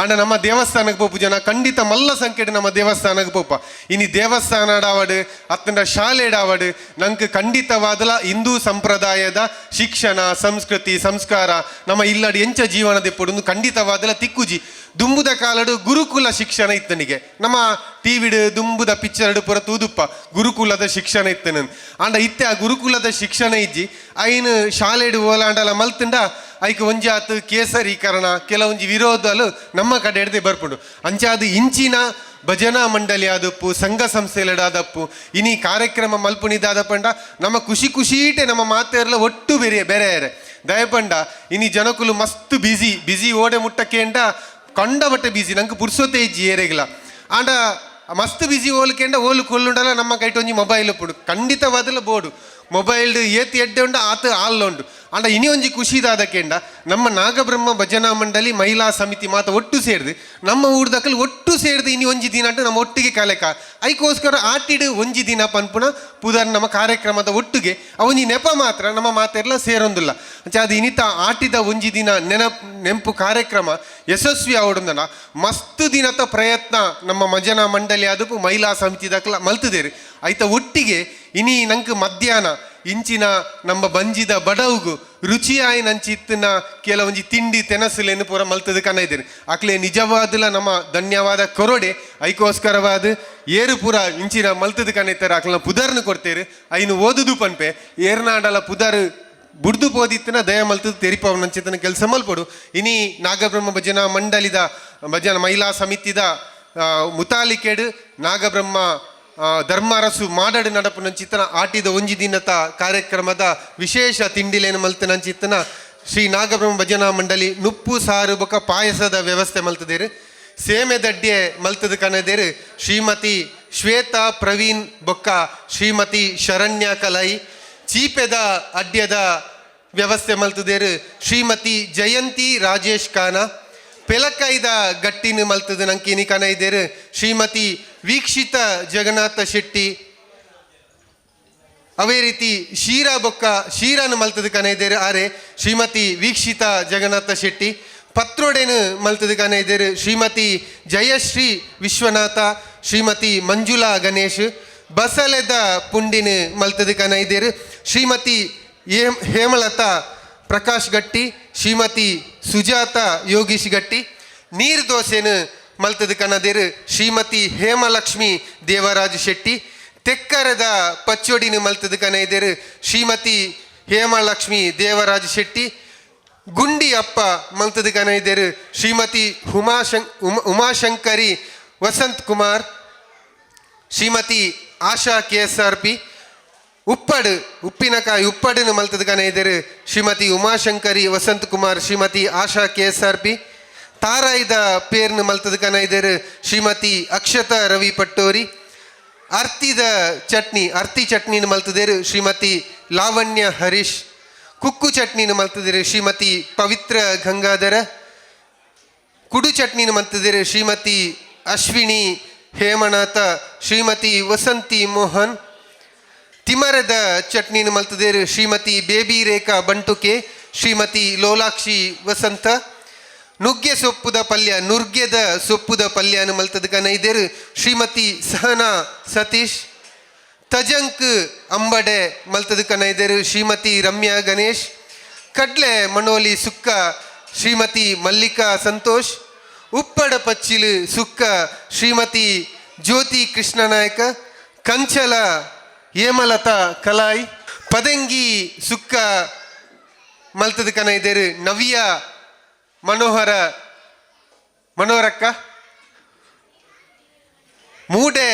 ಆಂಡ ನಮ್ಮ ದೇವಸ್ಥಾನಕ್ಕೆ ಪೋಪು ಜನ ಖಂಡಿತ ಮಲ್ಲ ಸಂಖ್ಯೆಡ್ ನಮ್ಮ ದೇವಸ್ಥಾನಕ್ಕೆ ಪೋಪ. ಇನಿ ದೇವಸ್ಥಾನ ಡಾವಡು ಅತ್ತಂಡ ಶಾಲೆ ಡಾವಡು ನಂಗೆ ಖಂಡಿತವಾದಲ ಹಿಂದೂ ಸಂಪ್ರದಾಯದ ಶಿಕ್ಷಣ ಸಂಸ್ಕೃತಿ ಸಂಸ್ಕಾರ ನಮ್ಮ ಇಲ್ಲಡಿ ಎಂಚ ಜೀವನ ದೆಪ್ಪುಡು ಖಂಡಿತವಾದಲ ತಿಕ್ಕುಜಿ. ದುಂಬುದ ಕಾಲಡು ಗುರುಕುಲ ಶಿಕ್ಷಣ ಇತ್ತನಿಗೆ, ನಮ್ಮ ಟಿವಿಡು ದುಂಬುದ ಪಿಕ್ಚರ್ಡು ಪೂರ ತೂದುಪ್ಪ ಗುರುಕುಲದ ಶಿಕ್ಷಣ ಇತ್ತನ. ಆಂಡ ಇತ್ತೆ ಆ ಗುರುಕುಲದ ಶಿಕ್ಷಣ ಇಜ್ಜಿ. ಐನು ಶಾಲೆಡು ಓಲಾಂಡಲ ಮಲ್ತುಂಡ ಐಕ್ ಒಂಜಾತ್ ಕೇಸರೀಕರಣ ಕೆಲವೊಂಜಿ ವಿರೋಧಲು ನಮ್ಮ ಕಡೆ ಹಿಡ್ದೆ ಬರ್ಪುಂಡು. ಅಂಚಾದ ಇಂಚಿನ ಭಜನಾ ಮಂಡಳಿ ಆದಪ್ಪು ಸಂಘ ಸಂಸ್ಥೆಲೆಡಾದಪ್ಪು ಇನಿ ಕಾರ್ಯಕ್ರಮ ಮಲ್ಪುನಿದಾದಪ್ಪಂಡ ನಮ್ಮ ಖುಷಿ ಖುಷೀಟೆ ನಮ್ಮ ಮಾತೆರ್ಲ ಒಟ್ಟು ಬೇರೆ ಬೇರೆ ದಯಪಂಡ. ಇನಿ ಜನಕುಲು ಮಸ್ತ್ ಬಿಸಿ ಬಿಸಿ ಓಡೆ ಮುಟ್ಟಕೇಂಡ ಕಂಡಬಟ್ಟೆ ಬಿಸಿ, ನಂಗೆ ಪುರ್ಸೊತೆ ಇಜ್ಜಿ ಏರೆಗಿಲ್ಲ. ಆಂಡ ಮಸ್ತ್ ಬಿಸಿ ಓಲ್ಕೆಂಡ ಓಲು ಕೊಲ್ಲುಂಡಲ ನಮ್ಮ ಕೈಟ್ ಒಂಜಿ ಮೊಬೈಲ್ ಉಪ್ಪುಡು ಖಂಡಿತವಾದಲ ಬೋಡು ಮೊಬೈಲ್ ಏತ್ ಎಡ್ಡೆ ಉಂಡು ಆತ ಆಲ್ಲ ಉಂಡು. ಆಂಡ ಇನಿ ಒಂಜಿ ಖುಷಿದಾದಕೇಂಡ ನಮ್ಮ ನಾಗಬ್ರಹ್ಮ ಭಜನಾ ಮಂಡಳಿ ಮಹಿಳಾ ಸಮಿತಿ ಮಾತ ಒಟ್ಟು ಸೇರ್ದು ನಮ್ಮ ಊರ್ದಕಲ್ ಒಟ್ಟು ಸೇರ್ದು ಇನಿ ಒಂಜಿ ದಿನ ಅಂಟು ನಮ್ಮ ಒಟ್ಟಿಗೆ ಕಲೆಕ ಐಕೋಸ್ಕರ ಆಟಿಡು ಒಂಜಿ ದಿನ ಪನ್ಪುನ ಪುದರ್ ನಮ್ಮ ಕಾರ್ಯಕ್ರಮದ ಒಟ್ಟಿಗೆ ಅವೊಂಜಿ ನೆಪ ಮಾತ್ರ ನಮ್ಮ ಮಾತೆಲ್ಲ ಸೇರೊಂದಿಲ್ಲ. ಅಂಚ ಅದು ಇನಿತ ಆಟಿದ ಒಂಜಿ ದಿನ ನೆಂಪು ಕಾರ್ಯಕ್ರಮ ಯಶಸ್ವಿ ಆವಡುಂದನ ಮಸ್ತ್ ದಿನದ ಪ್ರಯತ್ನ ನಮ್ಮ ಭಜನಾ ಮಂಡಳಿ ಆದಪ್ಪು ಮಹಿಳಾ ಸಮಿತಿ ದಾಖಲ ಮಲ್ತದೇರು. ಐತ ಒಟ್ಟಿಗೆ ಇನಿ ನಂಗೆ ಮಧ್ಯಾಹ್ನ ಇಂಚಿನ ನಮ್ಮ ಬಂಜಿದ ಬಡವುಗು ರುಚಿಯಾಯಿ ನಂಚಿತ್ತಿನ ಕೆಲವೊಂಜಿ ತಿಂಡಿ ತೆನಸುಲೇನು ಪೂರ ಮಲ್ತದ ಕನ್ನ ಇದ್ದೇನೆ. ಅಕ್ಲೆ ನಿಜವಾದಲ ನಮ್ಮ ಧನ್ಯವಾದ ಕೊರೊಡೆ. ಐಕೋಸ್ಕರವಾದ ಏರು ಪೂರ ಇಂಚಿನ ಮಲ್ತದ ಕನ್ನ ಅಕ್ಲನ ಪುದರ್ನು ಕೊಡ್ತೇರು, ಐನು ಓದುದು ಪನ್ಪೆ. ಏರ್ನಾಡಲ ಪುದರ್ ಬುಡ್ದು ಪೋದಿತ್ತಿನ ದಯ ಮಲ್ತದ ತೆರಿಪವ್ ನಂಚಿತನ ಕೆಲಸ ಮಲ್ಪೊಡು. ಇನಿ ನಾಗಬ್ರಹ್ಮ ಭಜನಾ ಮಂಡಳಿದ ಭಜನಾ ಮಹಿಳಾ ಸಮಿತಿದ ಮುತಾಲಿಕೆಡು ನಾಗಬ್ರಹ್ಮ ಧರ್ಮರಸು ಮಾಡಡು ನಡಪು ನಂಚಿತನ ಆಟಿದ ಒಂಜಿ ದಿನತ ಕಾರ್ಯಕ್ರಮದ ವಿಶೇಷ ತಿಂಡಿಲೇನು ಮಲ್ತು ನಂಚಿತ್ತನ ಶ್ರೀ ನಾಗಬ್ರಹ್ಮ ಭಜನಾ ಮಂಡಳಿ ನುಪ್ಪು ಸಾರು ಬೊಕ ಪಾಯಸದ ವ್ಯವಸ್ಥೆ ಮಲ್ತದೇರು. ಸೇಮೆ ದಡ್ಡೆ ಮಲ್ತದ ಕನದೇರು ಶ್ರೀಮತಿ ಶ್ವೇತಾ ಪ್ರವೀಣ್ ಬೊಕ್ಕ ಶ್ರೀಮತಿ ಶರಣ್ಯ ಕಲೈ. ಚೀಪೆದ ಅಡ್ಯದ ವ್ಯವಸ್ಥೆ ಮಲ್ತದೇರು ಶ್ರೀಮತಿ ಜಯಂತಿ ರಾಜೇಶ್ ಖಾನ. ಪೆಲಕೈದ ಗಟ್ಟಿನ ಮಲ್ತದ ನಂಕಿನಿ ಕನ ಇದ್ದೇರು ಶ್ರೀಮತಿ ವೀಕ್ಷಿತ ಜಗನ್ನಾಥ ಶೆಟ್ಟಿ. ಅವೇ ರೀತಿ ಶೀರಾ ಬೊಕ್ಕ ಶೀರಾನು ಮಲ್ತದ ಕನ ಇದ್ದೇರು ಆರೆ ಶ್ರೀಮತಿ ವೀಕ್ಷಿತ ಜಗನ್ನಾಥ ಶೆಟ್ಟಿ. ಪತ್ರೋಡೆನು ಮಲ್ತದ ಕನ ಇದ್ದೇರು ಶ್ರೀಮತಿ ಜಯಶ್ರೀ ವಿಶ್ವನಾಥ, ಶ್ರೀಮತಿ ಮಂಜುಳಾ ಗಣೇಶ್. ಬಸಲೆದ ಪುಂಡಿನ ಮಲ್ತದ ಕನ ಇದ್ದೇರು ಶ್ರೀಮತಿ ಹೇಮಲತಾ ಪ್ರಕಾಶ್ ಗಟ್ಟಿ, ಶ್ರೀಮತಿ ಸುಜಾತ ಯೋಗೀಶ್ ಗಟ್ಟಿ. ನೀರು ದೋಸೆನು ಮಲ್ತದ ಕನದೇರು ಶ್ರೀಮತಿ ಹೇಮಲಕ್ಷ್ಮಿ ದೇವರಾಜ್ ಶೆಟ್ಟಿ. ತೆಕ್ಕರದ ಪಚ್ಚೊಡಿನ ಮಲ್ತದ ಕನೈದೇರು ಶ್ರೀಮತಿ ಹೇಮಲಕ್ಷ್ಮಿ ದೇವರಾಜ್ ಶೆಟ್ಟಿ. ಗುಂಡಿ ಅಪ್ಪ ಮಲ್ತದ ಕನೈದೇರು ಶ್ರೀಮತಿ ಉಮಾಶಂಕರಿ ವಸಂತ್ ಕುಮಾರ್, ಶ್ರೀಮತಿ ಆಶಾ ಕೆಎಸ್ಆರ್ಪಿ. ಉಪ್ಪಡು ಉಪ್ಪಿನಕಾಯಿ ಉಪ್ಪಡಿನ ಮಲ್ತದ ಕನ ಇದ್ದೇರು ಶ್ರೀಮತಿ ಉಮಾಶಂಕರಿ ವಸಂತ್ ಕುಮಾರ್, ಶ್ರೀಮತಿ ಆಶಾ ಕೆಎಸ್ಆರ್ಪಿ. ತಾರಾಯಿದ ಪೇರ್ನ ಮಲ್ತದ ಕನ ಇದ್ದೇರು ಶ್ರೀಮತಿ ಅಕ್ಷತಾ ರವಿ ಪಟ್ಟೋರಿ. ಅರ್ತಿದ ಚಟ್ನಿ ಅರ್ತಿ ಚಟ್ನಿನ ಮಲ್ತದೇರು ಶ್ರೀಮತಿ ಲಾವಣ್ಯ ಹರೀಶ್. ಕುಕ್ಕು ಚಟ್ನಿನ ಮಲ್ತದೇರು ಶ್ರೀಮತಿ ಪವಿತ್ರ ಗಂಗಾಧರ. ಕುಡು ಚಟ್ನಿನ ಮಲ್ತದೇರು ಶ್ರೀಮತಿ ಅಶ್ವಿನಿ ಹೇಮನಾಥ, ಶ್ರೀಮತಿ ವಸಂತಿ ಮೋಹನ್. ತಿಮರದ ಚಟ್ನಿನ ಮಲ್ತದೇರು ಶ್ರೀಮತಿ ಬೇಬಿ ರೇಖಾ ಬಂಟುಕೆ, ಶ್ರೀಮತಿ ಲೋಲಾಕ್ಷಿ ವಸಂತ. ನುಗ್ಗೆ ಸೊಪ್ಪುದ ಪಲ್ಯ, ನುರ್ಗೆದ ಸೊಪ್ಪುದ ಪಲ್ಯನ ಮಲ್ತದ ಕನೈದೇರು ಶ್ರೀಮತಿ ಸಹನಾ ಸತೀಶ್. ತಜಂಕ್ ಅಂಬಡೆ ಮಲ್ತದ ಕನೈದೇರು ಶ್ರೀಮತಿ ರಮ್ಯಾ ಗಣೇಶ್. ಕಡ್ಲೆ ಮಣೋಲಿ ಸುಕ್ಕ ಶ್ರೀಮತಿ ಮಲ್ಲಿಕಾ ಸಂತೋಷ್. ಉಪ್ಪಡ ಪಚ್ಚಿಲು ಸುಕ್ಕ ಶ್ರೀಮತಿ ಜ್ಯೋತಿ ಕೃಷ್ಣನಾಯಕ. ಕಂಚಲ ಹೇಮಲತಾ ಕಲಾಯ್. ಪದಂಗಿ ಸುಕ್ಕ ಮಲ್ತದ ಕನೈದೇರು ನವ್ಯ ಮನೋಹರ ಮನೋಹರಕ್ಕ. ಮೂಡೆ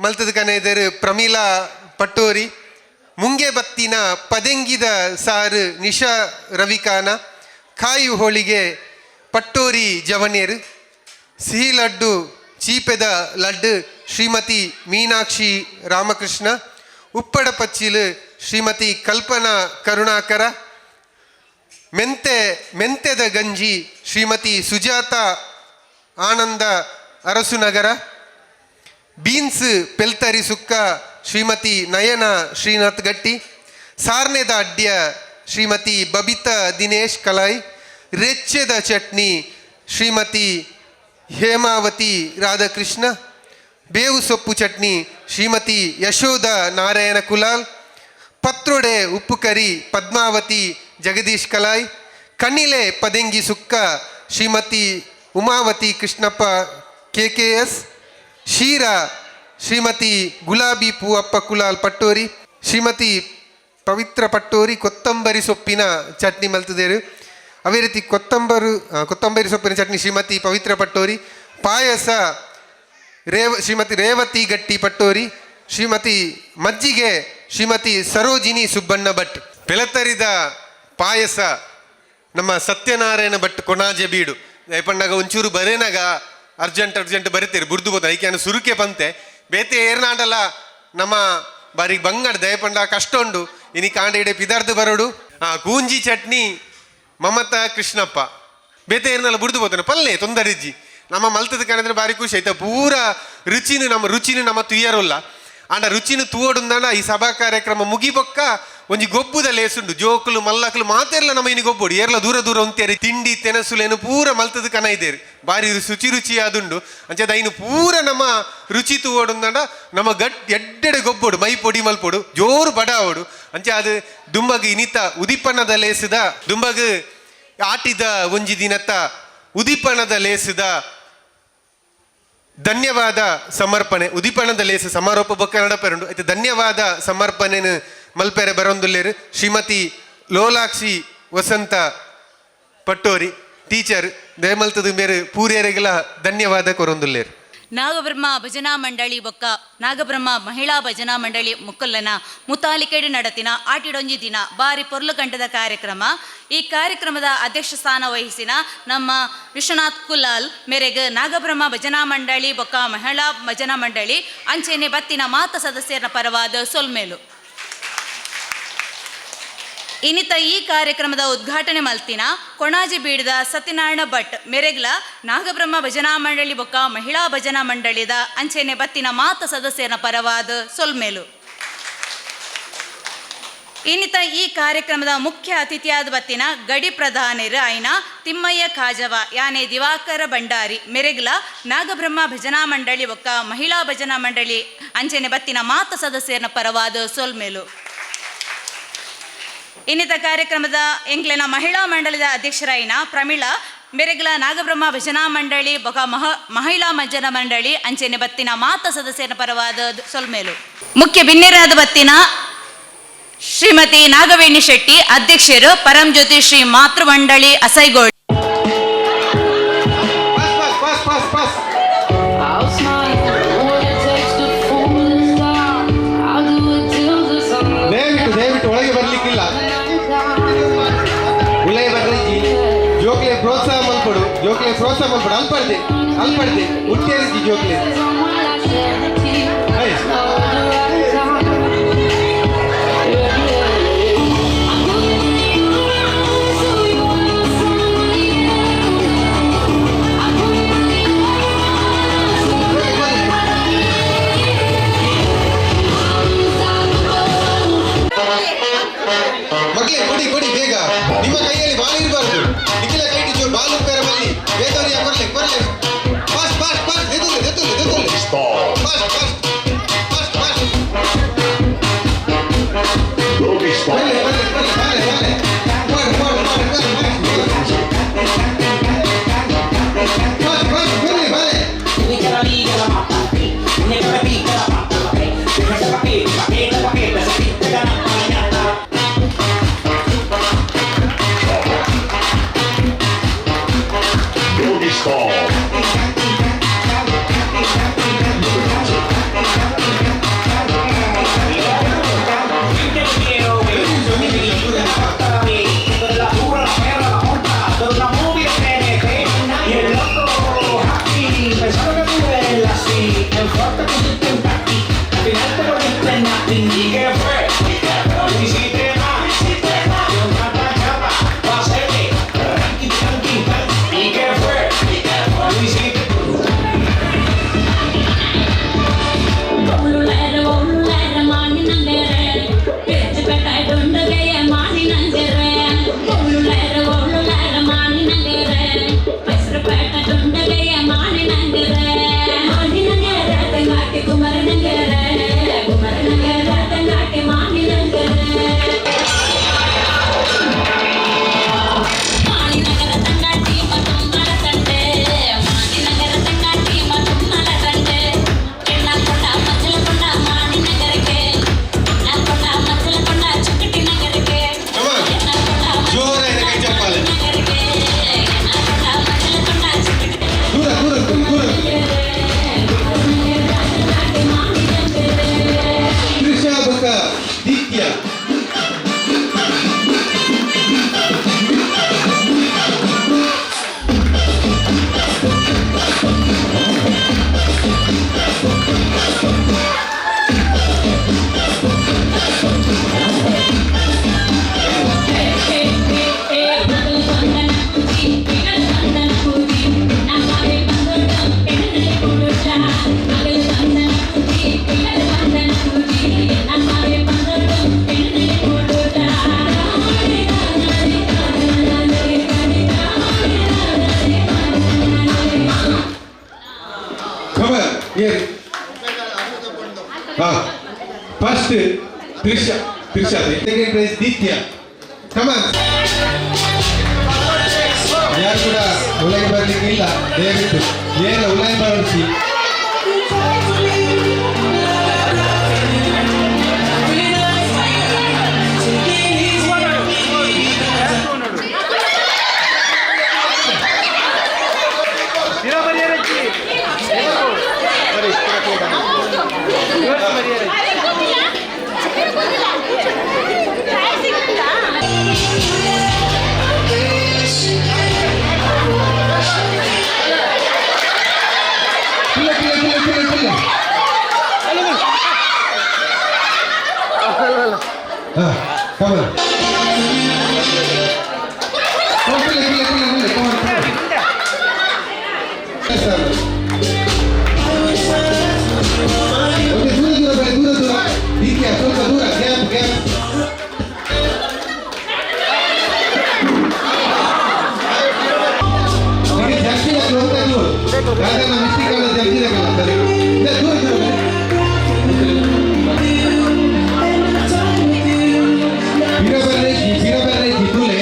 ಮಲ್ತದ ಕನೈದೇರು ಪ್ರಮೀಲಾ ಪಟ್ಟೋರಿ. ಮುಂಗೆ ಬತ್ತಿನ ಪದೆಂಗಿದ ಸಾರು ನಿಶಾ ರವಿಕಾನ. ಕಾಯು ಹೋಳಿಗೆ ಪಟ್ಟೋರಿ ಜವನೇರು. ಸಿಹಿ ಲಡ್ಡು, ಚೀಪೆದ ಲಡ್ಡು ಶ್ರೀಮತಿ ಮೀನಾಕ್ಷಿ ರಾಮಕೃಷ್ಣ. ಉಪ್ಪಡ ಪಚ್ಚಿಲು ಶ್ರೀಮತಿ ಕಲ್ಪನಾ ಕರುಣಾಕರ. ಮೆಂತೆ ಮೆಂತೆದ ಗಂಜಿ ಶ್ರೀಮತಿ ಸುಜಾತ ಆನಂದ ಅರಸುನಗರ. ಬೀನ್ಸ್ ಪೆಲ್ತರಿ ಸುಕ್ಕ ಶ್ರೀಮತಿ ನಯನ ಶ್ರೀನಾಥ್ ಗಟ್ಟಿ. ಸಾರ್ನೆದ ಅಡ್ಯ ಶ್ರೀಮತಿ ಬಬಿತಾ ದಿನೇಶ್ ಕಲಾಯ್. ರೆಚ್ಚೆದ ಚಟ್ನಿ ಶ್ರೀಮತಿ ಹೇಮಾವತಿ ರಾಧಾಕೃಷ್ಣ. ಬೇವು ಸೊಪ್ಪು ಚಟ್ನಿ ಶ್ರೀಮತಿ ಯಶೋಧ ನಾರಾಯಣ ಕುಲಾಲ್. ಪತ್ರೊಡೆ ಉಪ್ಪು ಕರಿ ಪದ್ಮಾವತಿ ಜಗದೀಶ್ ಕಲಾಯ್. ಕಣ್ಣಿಲೆ ಪದೆಂಗಿ ಸುಕ್ಕ ಶ್ರೀಮತಿ ಉಮಾವತಿ ಕೃಷ್ಣಪ್ಪ ಕೆಕೆಎಸ್. ಶೀರಾ ಶ್ರೀಮತಿ ಗುಲಾಬಿ ಪೂವಪ್ಪ ಕುಲಾಲ್ ಪಟ್ಟೋರಿ. ಶ್ರೀಮತಿ ಪವಿತ್ರ ಪಟ್ಟೋರಿ ಕೊತ್ತಂಬರಿ ಸೊಪ್ಪಿನ ಚಟ್ನಿ ಮಲ್ತದೇರು. ಅದೇ ರೀತಿ ಕೊತ್ತಂಬರಿ ಸೊಪ್ಪಿನ ಚಟ್ನಿ ಶ್ರೀಮತಿ ಪವಿತ್ರ ಪಟ್ಟೋರಿ. ಪಾಯಸ ಶ್ರೀಮತಿ ರೇವತಿ ಗಟ್ಟಿ ಪಟ್ಟೋರಿ. ಶ್ರೀಮತಿ ಮಜ್ಜಿಗೆ ಶ್ರೀಮತಿ ಸರೋಜಿನಿ ಸುಬ್ಬಣ್ಣ ಭಟ್. ಪೆಲತರಿದ ಪಾಯಸ ನಮ್ಮ ಸತ್ಯನಾರಾಯಣ ಭಟ್ ಕೊಣಾಜೆ ಬೀಡು. ಪಂಡಾಗ ಒಂಚೂರು ಬರೇನಾಗ ಅರ್ಜೆಂಟ್ ಅರ್ಜೆಂಟ್ ಬರೀತೀರಿ ಬುಡ್ದು ಬೋದ ಐಕೆ ಸುರುಕೆ ಪಂತೆ ಬೇತೆ ಏರ್ನಾಂಡಲ ನಮ್ಮ ಬಾರಿ ಬಂಗಡ್ ದಯಪಂಡ ಕಷ್ಟ ಉಂಡು ಇನಿ ಕಾಂಡ ಇಡೆ ಪಿದಾರ್ದು ಬರೋಡು. ಆ ಕೂಂಜಿ ಚಟ್ನಿ ಮಮತಾ ಕೃಷ್ಣಪ್ಪ. ಬೇತೆ ಏರ್ನಲ್ಲ ಬುಡ್ದು ಬೋತಾನೆ ಪಲ್ಲೆ ತೊಂದರಿಜ್ಜಿ. ನಮ್ಮ ಮಲ್ತದ ಕಾಣಿದ್ರೆ ಬಾರಿ ಖುಷಿ ಆಯ್ತಾ. ಪೂರ ರುಚಿನ ನಮ್ಮ ರುಚಿನ ನಮ್ಮ ತುಯ್ಯರಲ್ಲ ಆಂಡ ರುಚಿನ ತೂವಡುಂದಾಂಡ ಈ ಸಭಾ ಕಾರ್ಯಕ್ರಮ ಮುಗಿಬೊಕ್ಕ ಒಂಜಿ ಗೊಬ್ಬುದ ಲೇಸುಂಡು. ಜೋಕುಲು ಮಲ್ಲಕುಲು ಮಾತೆರ್ಲ ನಮ್ಮ ಇನಿ ಗೊಬ್ಬುಡು ಏರ್ಲ ದೂರ ದೂರ ಉಂತೇರಿ ತಿಂಡಿ ತೆನಸುಲೇನು ಪೂರ ಮಲ್ತದ ಕನ ಇದ್ದೇರು ಬಾರಿ ಶುಚಿ ರುಚಿ ಆದುಂಡು. ಅಂಚದ ಐನು ಪೂರ ನಮ್ಮ ರುಚಿ ತೂವಡುಂದಾಂಡ ನಮ್ಮ ಗಟ್ ಎಡ್ಡೆಡೆ ಗೊಬ್ಬೊಡು, ಮೈ ಪೊಡಿ ಮಲ್ಪೊಡು, ಜೋರು ಬಡಾವಡು. ಅಂಚೆ ಅದು ದುಂಬಗ್ ಇನಿತ ಉದಿಪನದ ಲೇಸುದ ದುಂಬಗ್ ಆಟಿದ ಒಂಜಿ ದಿನತ್ತ ಉದಿಪನದ ಲೇಸುದ ಧನ್ಯವಾದ ಸಮರ್ಪಣೆ. ಉದಿಪನದ ಲೇಸು ಸಮಾರೋಪ ಬೊಕ್ಕ ನಡಪೆರುಂಡು. ಐತೆ ಧನ್ಯವಾದ ಸಮರ್ಪಣೆನು ಮಲ್ಪೆರೆ ಬರೊಂದುಲ್ಲೇರು ಶ್ರೀಮತಿ ಲೋಲಾಕ್ಷಿ ವಸಂತ ಪಟ್ಟೋರಿ ಟೀಚರ್. ದಯಮಲ್ತದ ಮೇರು ಪೂರ್ಯರಿಗೆಲ್ಲ ಧನ್ಯವಾದ ಕೊರೊಂದುಲ್ಲೇರು. ನಾಗಬ್ರಹ್ಮ ಭಜನಾ ಮಂಡಳಿ ಬೊಕ್ಕ ನಾಗಬ್ರಹ್ಮ ಮಹಿಳಾ ಭಜನಾ ಮಂಡಳಿ ಮುಕ್ಕಲ್ಲನ ಮುತಾಲಿಕೆಡು ನಡತಿನ ಆಟಿಡೊಂಜಿ ದಿನ ಬಾರಿ ಪೊರ್ಲು ಕಂಠದ ಕಾರ್ಯಕ್ರಮ. ಈ ಕಾರ್ಯಕ್ರಮದ ಅಧ್ಯಕ್ಷ ಸ್ಥಾನ ವಹಿಸಿನ ನಮ್ಮ ವಿಶ್ವನಾಥ್ ಕುಲಾಲ್ ಮೇರೆಗ್ ನಾಗಬ್ರಹ್ಮ ಭಜನಾ ಮಂಡಳಿ ಬೊಕ್ಕ ಮಹಿಳಾ ಭಜನಾ ಮಂಡಳಿ ಅಂಚೆನೆ ಬತ್ತಿನ ಮಾತ ಸದಸ್ಯರ ಪರವಾದ ಸೊಲ್ಮೇಲು. ಇನ್ನಿತ ಈ ಕಾರ್ಯಕ್ರಮದ ಉದ್ಘಾಟನೆ ಮಲ್ತಿನ ಕೊಣಾಜಿ ಬೀಡದ ಸತ್ಯನಾರಾಯಣ ಭಟ್ ಮೆರೆಗ್ಲ ನಾಗಬ್ರಹ್ಮ ಭಜನಾ ಮಂಡಳಿ ಬೊಕ್ಕ ಮಹಿಳಾ ಭಜನಾ ಮಂಡಳಿದ ಅಂಚೆನೆ ಬತ್ತಿನ ಮಾತ ಸದಸ್ಯರ ಪರವಾದ ಸೊಲ್ಮೇಲು. ಇನ್ನಿತ ಈ ಕಾರ್ಯಕ್ರಮದ ಮುಖ್ಯ ಅತಿಥಿಯಾದ ಬತ್ತಿನ ಗಡಿ ಪ್ರಧಾನರು ಆಯ್ನ ತಿಮ್ಮಯ್ಯ ಕಾಜವ ಯಾನೆ ದಿವಾಕರ ಭಂಡಾರಿ ಮೆರೆಗ್ಲ ನಾಗಬ್ರಹ್ಮ ಭಜನಾ ಮಂಡಳಿ ಬೊಕ್ಕ ಮಹಿಳಾ ಭಜನಾ ಮಂಡಳಿ ಅಂಚೆನೆ ಬತ್ತಿನ ಮಾತ ಸದಸ್ಯರ ಪರವಾದ ಸೊಲ್ಮೇಲು. ಇನ್ನಿತ ಕಾರ್ಯಕ್ರಮದ ಎಂಗ್ಲೆನ ಮಹಿಳಾ ಮಂಡಳಿದ ಅಧ್ಯಕ್ಷರಾಯಿನ ಪ್ರಮೀಳಾ ಮೆರೆಗ್ಲ ನಾಗಬ್ರಹ್ಮ ಭಜನಾ ಮಂಡಳಿ ಬೊಕ ಮಹಿಳಾ ಭಜನಾ ಮಂಡಳಿ ಅಂಚೆನೆ ಬತ್ತಿನ ಮಾತ ಸದಸ್ಯರ ಪರವಾದ ಸೊಲ್ಮೇಲು. ಮುಖ್ಯ ಬಿನ್ನೆರಾದ ಬತ್ತಿನ ಶ್ರೀಮತಿ ನಾಗವೇಣಿ ಶೆಟ್ಟಿ ಅಧ್ಯಕ್ಷರು ಪರಂಜ್ಯೋತಿ Shri ಮಾತೃಮಂಡಳಿ ಅಸೈಗೋಳ್. Pass pass pass pass. I'll smile what it takes to fool this town. I'll do it till the sun ದಯವಿಟ್ಟು ದಯವಿಟ್ಟು ಒಳಗೆ ಬರ್ಲಿಕ್ಕಿಲ್ಲ. ಉಲಯ ಬರ್ಲಿಕ್ಕಿ ಜೋಕ್ಲೆ ಪ್ರೋತ್ಸಾಹ ಮಲ್ಪಡು, ಜೋಕ್ಲೆ ಪ್ರೋತ್ಸಾಹ ಮಲ್ಪಡು. ಅಲ್ಪಡ್ದೆ ಅಲ್ಪಡ್ದೆ ಹುಟ್ಟೇರಿಜ್ಜಿ ಜೋಕ್ಲೆ. On my last shed a tear. Hey. Now the right time. Yeah, yeah. I'm gonna so you're. I'm gonna style. Doggy style. Doggy style. జోరైన కై చెప్పాలి. దూర దూర దూర. త్రిషా బొక్క దిత్య. Come on, here. First Trisha, Trisha. Second prize Ditya. Come on. ಯಾರು ಕೂಡ ಉಲೈ ಬರ್ಲಿಕ್ಕೆ ಇಲ್ಲ, ದಯವಿಟ್ಟು ಏನ ಉಲೈ ಬರ್ಸಿ. ಇಲ್ಲ ಇಲ್ಲ ಇಲ್ಲ ಇಲ್ಲ ಇಲ್ಲ. ಹಾ, come on. Oh, ಇಲ್ಲ ಇಲ್ಲ ಇಲ್ಲ ಇಲ್ಲ, come on, come on. Yes, sir. Okay, ದೂರ ದೂರ ಬನ್ನಿ, ದೂರ ದೂರ. ದೀಪ್ಯ, ಸ್ವಲ್ಪ ದೂರ, ಗ್ಯಾಪ್ ಗ್ಯಾಪ್. ನಿಮಗೆ ಜಾಸ್ತಿ ಹೋಗ್ತಾ ದೂರ ಯಾಕಂದ್ರೆ ಮಿಸ್ಟೇಕ್ ಆಗೋದು ಜಾಸ್ತಿ ಆಗಲ್ಲ. ಇಲ್ಲ, ದೂರ ದೂರ ಬನ್ನಿ. ಬಿರಬರ್ರೆ ಬಿರಬರ್ರೆ ಜಿತುಲೆ.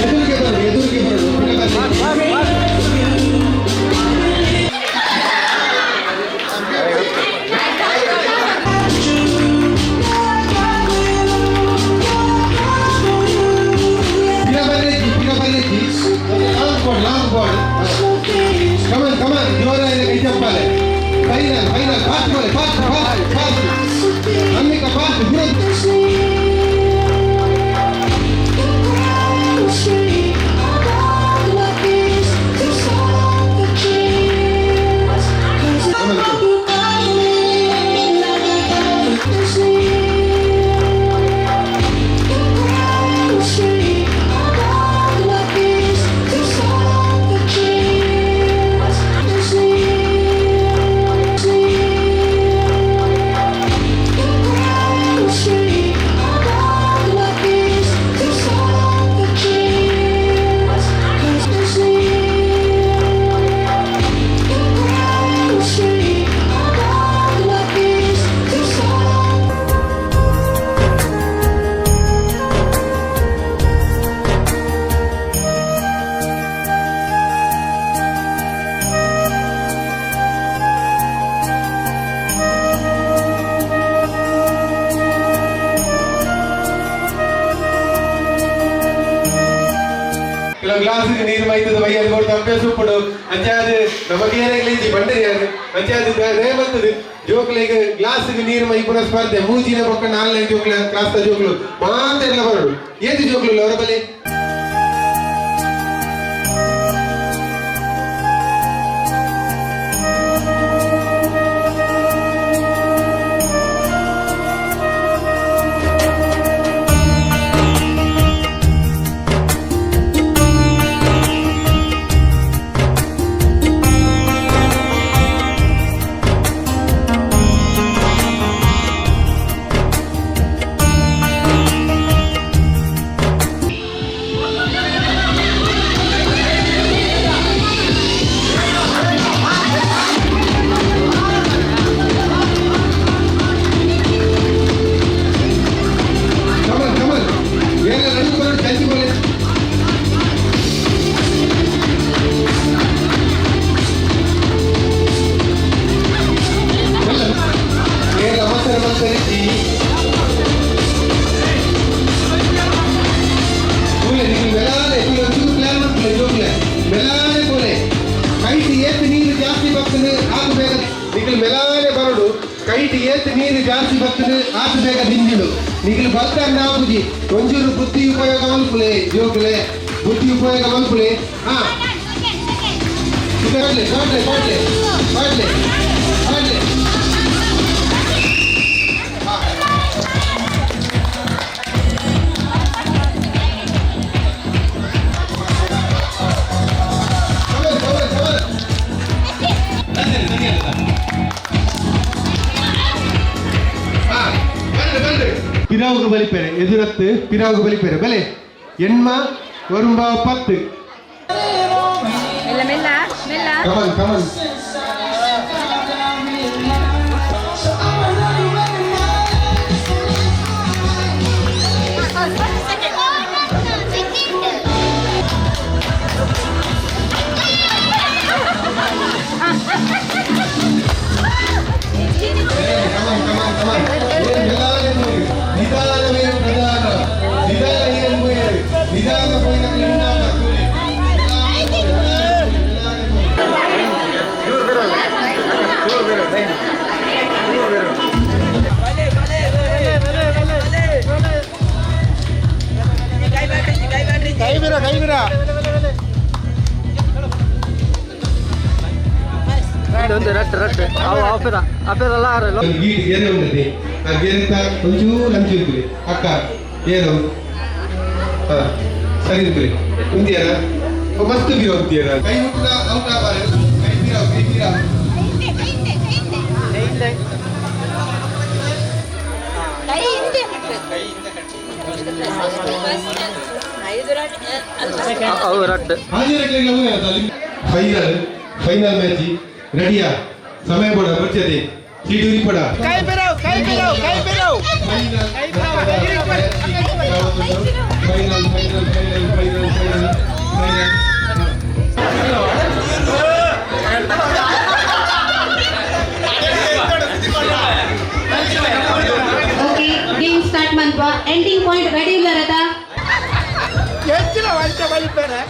ಎದುರಿಗೆ ಬರು, ಎದುರಿಗೆ ಬರು ಬಿರಬರ್ರೆ. ಬಿರಬರ್ರೆ G, ಬಿರಬರ್ರೆ G. Long board, long board. Come on, come on. ಜೋರಾಗಿ ಕೈ ಚಪ್ಪಾಳೆ. ಫೈನಲ್ ಫೈನಲ್, ಫಾಸ್ಟ್ ಮಾಡಿ, fast fast fast. Anvika, fast, ದೂರ. ಮೈತದ ಬೈಯಲ್ಲಿ ಕೊಡ್ತು ಅಭ್ಯಾಸ ಉಪ್ಪುಡು ಅಂಚಾದ ನಮಗೇನಾಗ್ಲಿ ಬಂಡರಿ ಅಂಚಾದ ದಯಮತ್ತದು ಜೋಕ್ಲೆಗ್ ಗ್ಲಾಸ್ ನೀರು ಮೈಪುನ ಸ್ಪರ್ಧೆ ಮೂಜಿನ ಪಕ್ಕ ನಾಲ್ನೇ ಜೋಕ್ಲೆ ಕ್ಲಾಸ್ ಜೋಕ್ಲು ಮಾತೆಲ್ಲ ಬರೋಡು ಏತು ಜೋಕ್ಲು ಅವರ ಬಲೆ ಕೈಟ್ ಏತ್ ನೀರು ಜಾಸ್ತಿ ಬರ್ತದೆ ಆತು ಬೇಗ ದಿಂಜಿಡು ನಿಗಿಲು ಬರ್ತಾನೆ ನಾಪುಜಿ ಒಂಚೂರು ಬುದ್ಧಿ ಉಪಯೋಗ ಮಲ್ಪುಲೆ ಜೋಕ್ಲೆ ಬುದ್ಧಿ ಉಪಯೋಗ ಮಲ್ಪುಲೆ ಹಾ ಪಾಡ್ಲೆ ಪಾಡ್ಲೆ ಪಾಡ್ಲೆ ಪಾಡ್ಲೆ ಪಾಡ್ಲೆ ಪಿರಾವುಗು ಬಲಿಪೇರೆ ಎದುರತ್ತು ಪಿರಾವುಗು ಬಲಿಪೇರೆ ಬಲೆ ಎಣ್ಮ ಒರುಂಬ 10 ಮೆಲ್ಲ ಮೆಲ್ಲ ಮೆಲ್ಲ ಕಮನ್ ಕಮನ್ ಅಕ್ಕ ಏನು ಸರಿ ಉಂದಿಯರ ಮಸ್ತ್ ಬೀರ ಉಂದಿಯರ ಕೈ ಮುಟ್ಟ ಔಟ ಬಾರೆ ಕೈ ಬೀರ ಕೈ ಬೀರ ಫೈನಲ್ ಫೈನಲ್ ಮ್ಯಾಚ್ ರೆಡಿಯಾ ಸಮಯ ಪಡ ಬರ್ಚದೆ ಸೀಟು ಉರಿಪಡ ಕೈ ಬಿರವ್ ಕೈ ಬಿರವ್ ಕೈ ಬಿರವ್ final final final final final final okay game start ಮನ್ಪ ending point ready ಇಲ್ಲರತ ಹೆಚ್ಚಿನ ವಂಚ ಬಲಿಪೇರೆ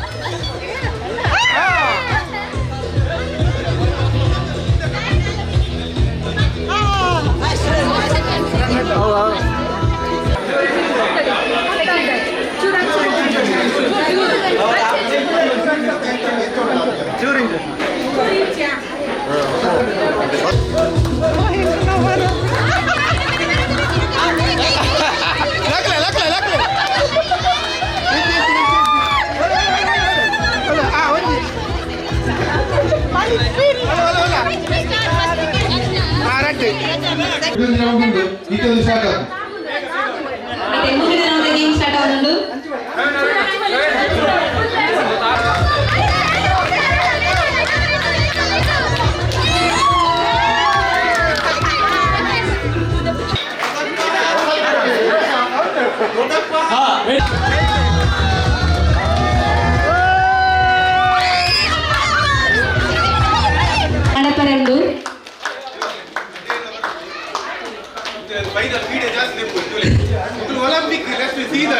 ಗೇಮ್ ಸ್ಟಾರ್ಟ್ ಆಗುಂಡು. ನಡಪರೆಂಡು ಫೈನಲ್ ವೀಡಿಯೋ ಜಾಸ್ತಿ ಒಲಿಂಪಿಕ್ ನೆಕ್ಸ್ಟ್ ಸೀದಾ.